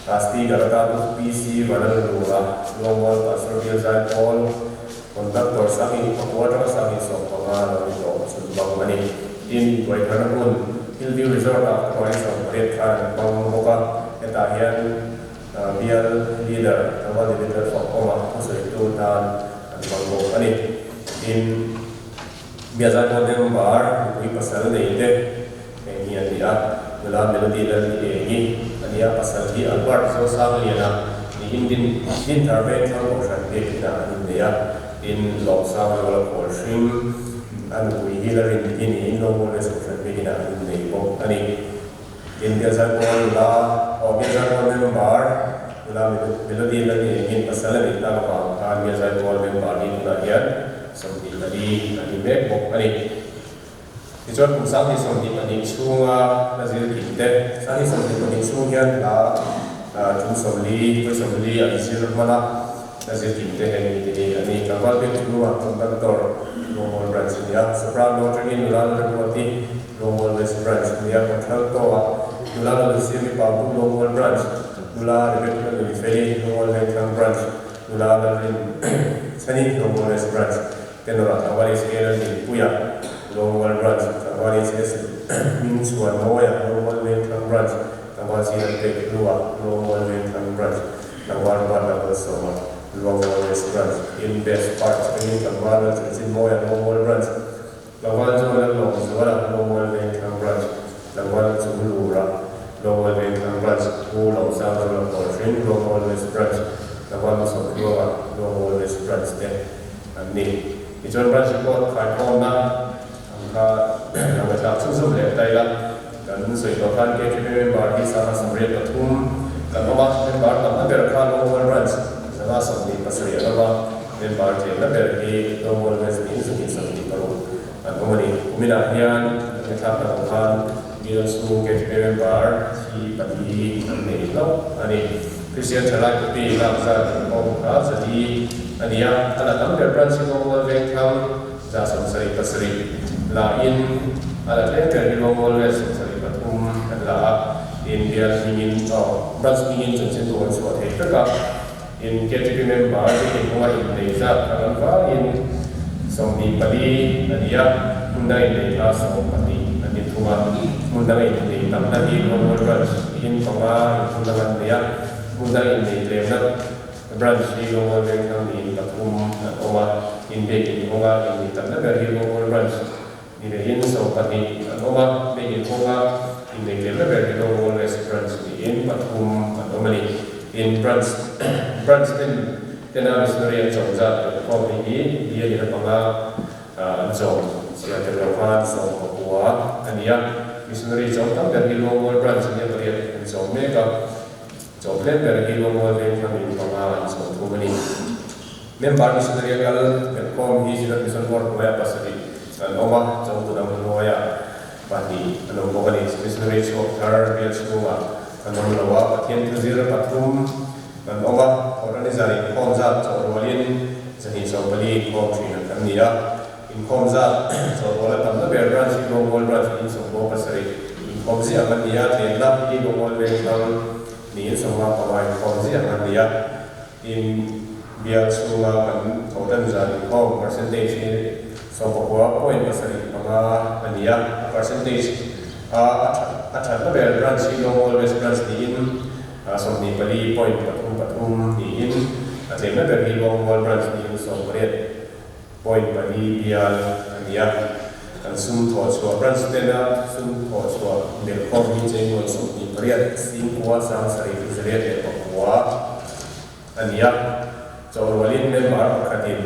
Speaker atan PC Vanlalrura, Rawngbawl Pastor Bial Zaipawl, Conductor Sangi pakua atanga Sangi 15 lo ni tawh chhun bang a ni. Tin, intuaitharna hmun Hillview Resort-ah khuai 18 khan an hmang bawk a, hetah hian bial leader Tlangval David Lalfakawma thusawitu tan an hmang bawk a ni. Tin, bial Zaipawl member nupui pasal nei te heng hi an ni a, nula Melody Lalni a ni a, pasal hi Albert Zosangliana niin din Dinthar Vengthlang Kohhran biakinah an innei a, tin Lawmsang Zuala Khawl hring a nupui hi Lalrindiki niin Lawngmual West Kohhran biakinah an innei bawk a ni. Tin Bialzaipawl nula aw Bialzaipawl member nula Melody Lalni engin pasal a nih tak avang khan Bialzaipawl member hi tunah hian 24 a ni mek bawk a ni. Tichuan kum 2022 chhunga la zir kim te, 2022 chhung hian hla tum 40, vawi 40 an zir hman a, la zir kim te heng mi te hi a ni. Tlangval biak thunglunga conductor Lawngmual Branch a ni a, Soprano atangin nula Lalremruati Lawngmual West Branch a ni a, Contralto ah nula Lalnunsiami Pangpum Lawngmual Branch, nula Rebecca Lalnunfeli Lawngmual Vengthlang Branch, nula Lalrin Chhani Lawngmual West Branch. Tenor-ah Tlangval HK Lalhlimpuia, Lawngmual Branch, Tlangval HS Hming Chhuan Mawia, Lawngmual Vengthlang Branch, Tlangval Chi Lam Pek Hlua, Lawngmual Vengthlang Branch, Tlangval Ruat Lalmalsawma, Luangmual West Branch, tin Best Part atangin Tlangval Lalchanchin Mawia, Lawngmual Branch, Tlangval John Lallawmzuala, Lawngmual Vengthlang Branch, Tlangval Chunglura, Lawngmual Vengthlang Branch, Pu Lawmsangzuala Kawlhring, Lawngmual West Branch, Tlangval Hmasawmtluanga, Lawngmual West Branch te. An ni. Tichuan branch report khaikhawmna ang kha lo ngaihtlak chhunzawm leh ta ila, kan sawi tawh khan KTP member hi 183 kan awm a, member tamna ber kha Lawngmual branch 127 an awm a, member tlemna ber hi Lawngmual West niin 126 an awm a ni. Kuminah hian kan ngaihtlak tak ang khan bial chhung KTP member thi pali an nei hlauh a ni. Kristian thalai copy lak zat an awm kha 400 a ni a, a la tam ber branch hi Lawngmual Vengthlang 77 la in a la tlem ber hi Lawngmual West 73 an la a, tin bial hmingin aw branch hmingin chanchin tu an chhuah thei vek a, tin KTP member te inhunga innei zat kha kan vaiin 24 a ni a, hmun dang innei kha 12 an ni thung a, hmun dang innei tamna hi Lawngmual branch in panga inhmun dang an nei a, hmun dang innei tlemna Branch hi Lawngmual Vengthlang niin pathum an awm a, inbiak inhawnga innih tamna ber hi Lawngmual Branch ni lehin 12 an awm a, biak inhawnga Innei tlemna ber hi Lawngmual West Branch niin pathum an awm a ni. Tin, Branch Branch ten tena Missionary an chawm zat leh khawm hei hi bialin a panga an chawm chhiar tel lo khan 19 a ni a. Missionary chawm tam ber hi Lawngmual Branch nia pariat an chawm mek a, chawm tlem ber hi Lawngmual Vengthlang in panga an chawm thung a ni. Member Missionary a kal belhkhawm hi Synod Mission Board hnuaiah pasarih an awm a, chawngtu dang hnuaiah pahnih an awm bawk a ni. Missionary chhuak thar bial chhungah an awm lo a, Pathian thuzir pathum an awm a, Thawhṭan zan inkhawm zat chawh rualin 240 inkhawm ṭhin an kan ni a, inkhawm zat chawh rual a tamna ber Branch hi Luangmual Branch niin 97 inkhawm ziah ang an ni a, tlenna hi Luangmual Vengthlang niin 55 inkhawm ziah ang an ni a. Tin, bial chhunga kan thawhṭan zan inkhawm percentage hi 19.75 a ni a, a percentage a a ṭhatna ber branch hi Lawngmual West Branch niin 24.33 niin a tlemna ber hi Lawngmual Branch niin 18.4 bial a ni a. Kan sum thawh chhuah branch tena sum thawh chhuah belhkhawm hi chengnuai 28 singkua sang sarih 109 a ni a. Chawhrualin member pakhatin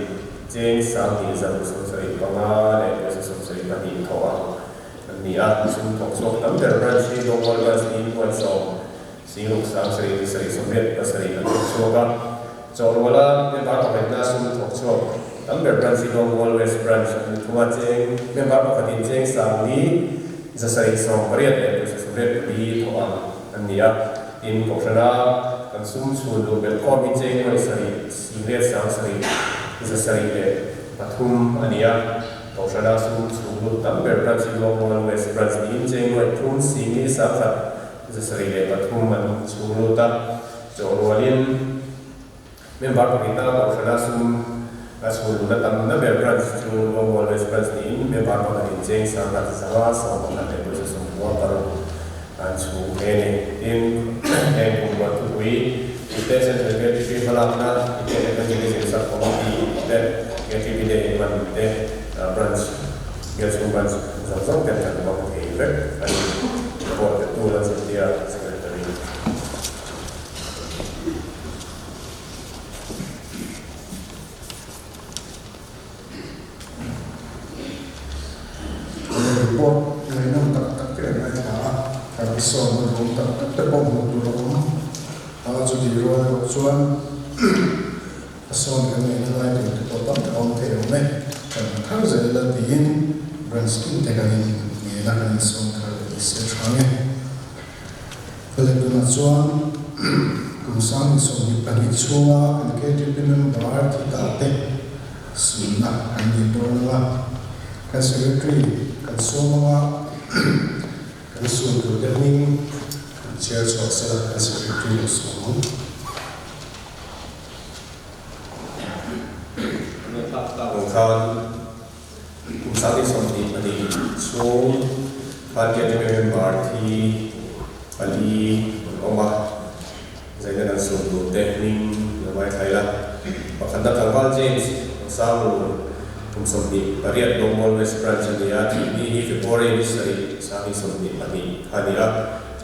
cheng sang hnih zaruk 75 leh pawisa 72 thawh ang an ni a. Sum thawk chhuak tam ber branch hi Lawngmual branch niin nuai sawm singruk sang sarih sarih 87 an thawk chhuak a. Chawhruala member pakhatna sum thawk chhuak tam ber branch hi Lawngmual West branch an ni thung a. Cheng member pakhatin cheng sang ni za sarih 18 leh pawisa 84 thawh ang an ni a. Tin, Kohhrana kan sum chhun luh belhkhawm hi cheng nuai sarih singriat sang sarih za sarih leh pathum a ni a. Kohhrana sum chhung lut tam ber branch hi Luangmual West branch niin cheng nuai thum singli sang khat za sarih leh pathum an chhung lut a. Chawhrualin member pakhatna Kohhrana sum a chhun luhna tamna ber branch chu Luangmual West branch niin member pakhatin cheng sang khat zanga 11 leh pawisa 96 an chhung nghe a ni. Tin, heng kum ruah thupui tute Central KTP hmalakna tite Evangelism Sub-Committee te KTP Day hman te branch bial chhung branch zawng zawng ten kan hmang thei vek a ni. Report petu Lalchhuntia Secretary. Report ngaihnawm tak tak te kan ngaithla a, kan hmasawnna duhawm tak tak te pawh hmuh tur a awm a, chutih rual erawh chuan hmasawn kan ngaihna lai tur te pawh tam tak a awm thei awm e, kan hmu thar zel a tiin branch tin te kan in ngen a, kan insawn thar leh ni se tha nge. Ka tunah chuan kum 2022 chhunga kan KTP member thi ta te sunna kan nei dawn ang a, kan Secretary kan sawm ang a, kan sun tur te hming kan chhiar chhuak sela kan Secretary lo sawm ang. Ang khan Kum 2022 chhung khan KTP member thi pali an awm a, zaina kan sum tur te hming lo ngaithla ila. Pakhatna tlangval James Samu kum 28 Lawngmual West Branch a ni a, thihni hi February ni sarih 2022 kha a ni a.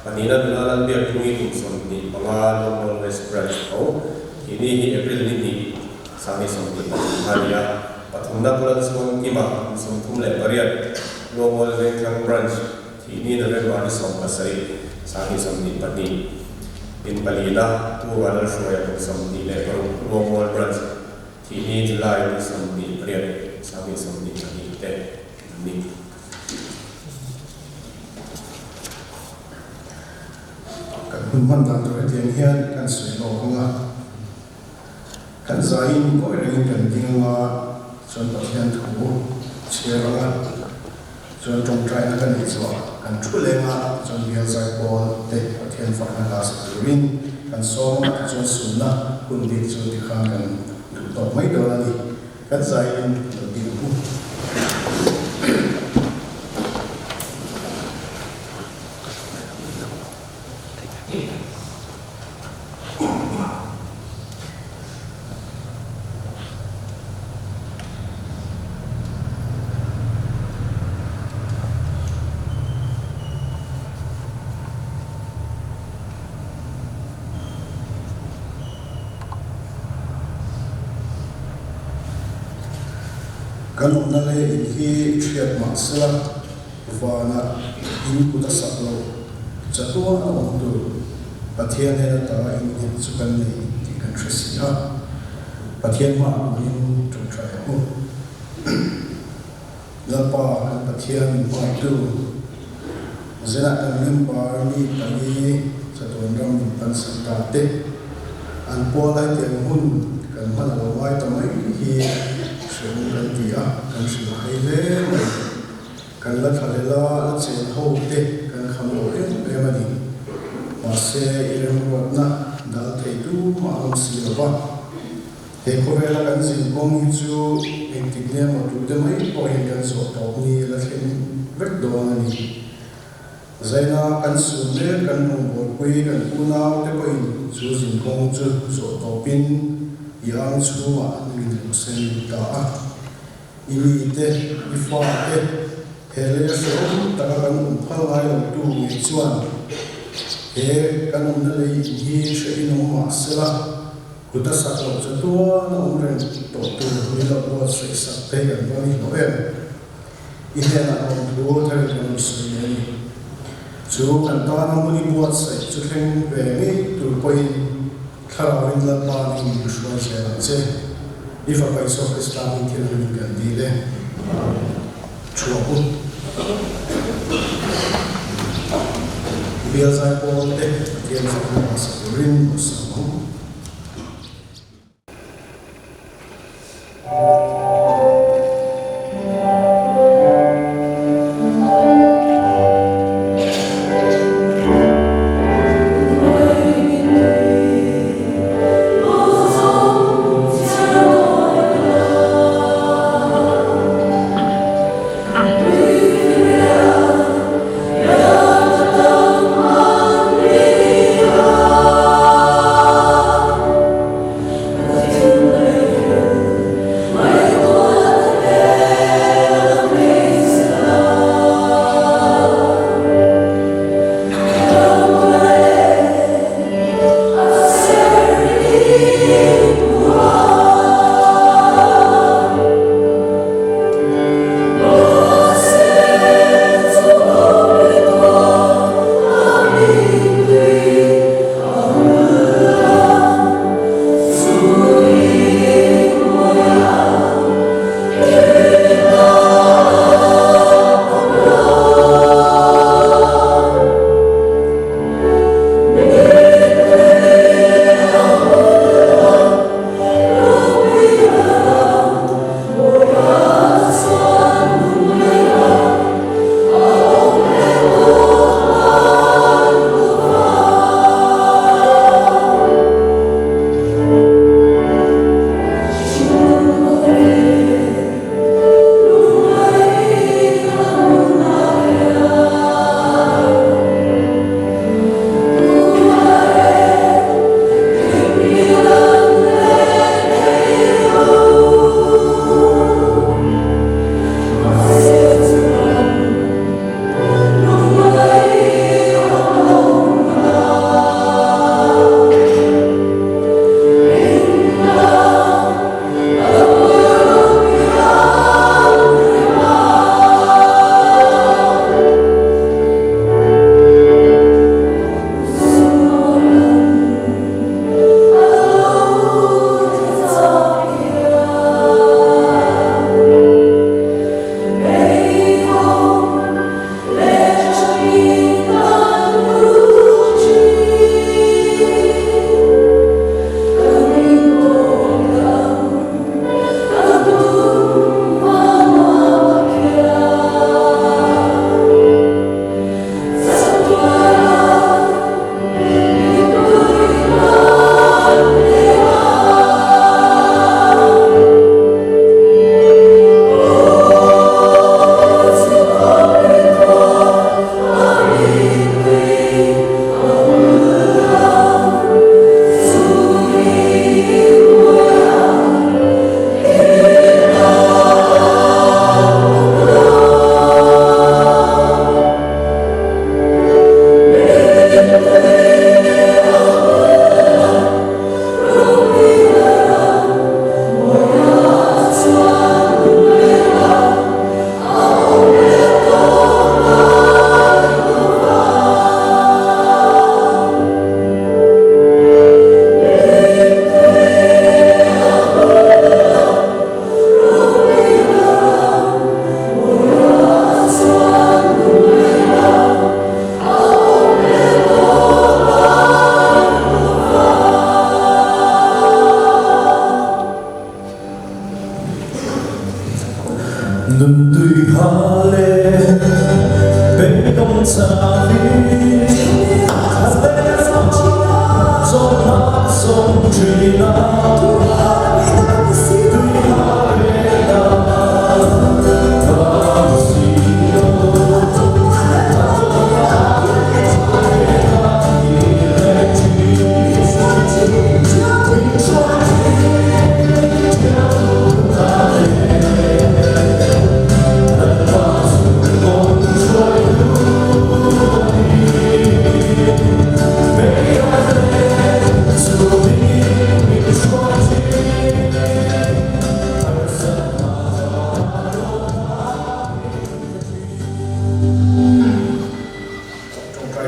Pahnihna nula Lalbiakphungi kum 25 Lawngmual West Branch tho, thihni hi April ni hnih 2024 kha a ni a. Pathumna Pulat chuan Kima kum 38, Luangmual Vengthlang Branch, thihni November ni 17, 2022, in palina Pu Vanlalhruaia kum 26, Luangmual Branch, thihni July ni 28, 2022 te an ni. Kan hun hman dan tur hetiang hian kan sawi lawk ang a. Kan zaiin kawi rengin kan ding anga chuan Pathian thu chhiar anga chuan tawngtaina ka neih chhuah kan thu leng a chuan bial zai pawl te Pathian fakna hla sa turin kan sawm anga tichuan sunna hun bik chu tikhan kan duh tawk mai dawn a ni. Kan zaiin lo ding hu. Kan awmna leh in hi hriat mah sela vanah in kut a sak lo. Chatuan a awm tur Pathian hnen ata in nghet chu kan nei tih kan hre si a. Pathian hmaah puiin tawngtai ang u. Lalpa kan Pathian min hmaitu zinah kan member mi pali chatuan ram min pansan ta te an pawl lai tiang hun kan hman a lo ngai ta mai hi hrehawm kan ti a, kan hrilh hai hle mai. Kan la thla leh la, la chen ho te kan kham lo em em a ni. Mahse i remruatna dal thei tu mah an awm si lo va. He khawvela kan zin kawng hi chu engtik nge maw tute mai pawhin kan zawh tawp ni la thleng vek dawn a ni. Zaina kan sun mek kan rawngbawlpui kan unau te pawhin chu zin kawng chu zawh tawpin i ang chhungah an min lo sen ta a. I mi te, i fa te, he lei a hrehawm taka kan awm phal ngai lo tu ngei chuan he kan awmna lei in hi hrehin awm mah sela, Kut a sak loh chu tuan a awm reng tawh tur min lo buatsaih sak te kan va ni hlawh em? I hnenah lawmthu thar in kan rawn sawi leh a ni. Chu kan tana hmun i buatsaih chu thleng ve ngei tur pawhin Thlarauin Lalpa ning min hruai zel ang che. I fapa Isua Krista hming thianghlim in kan dil e. Thuah u. Bial zai pawl te Pathian fakna hmasa turin lo sam ang.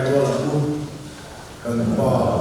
rual ang u. Kan Pa.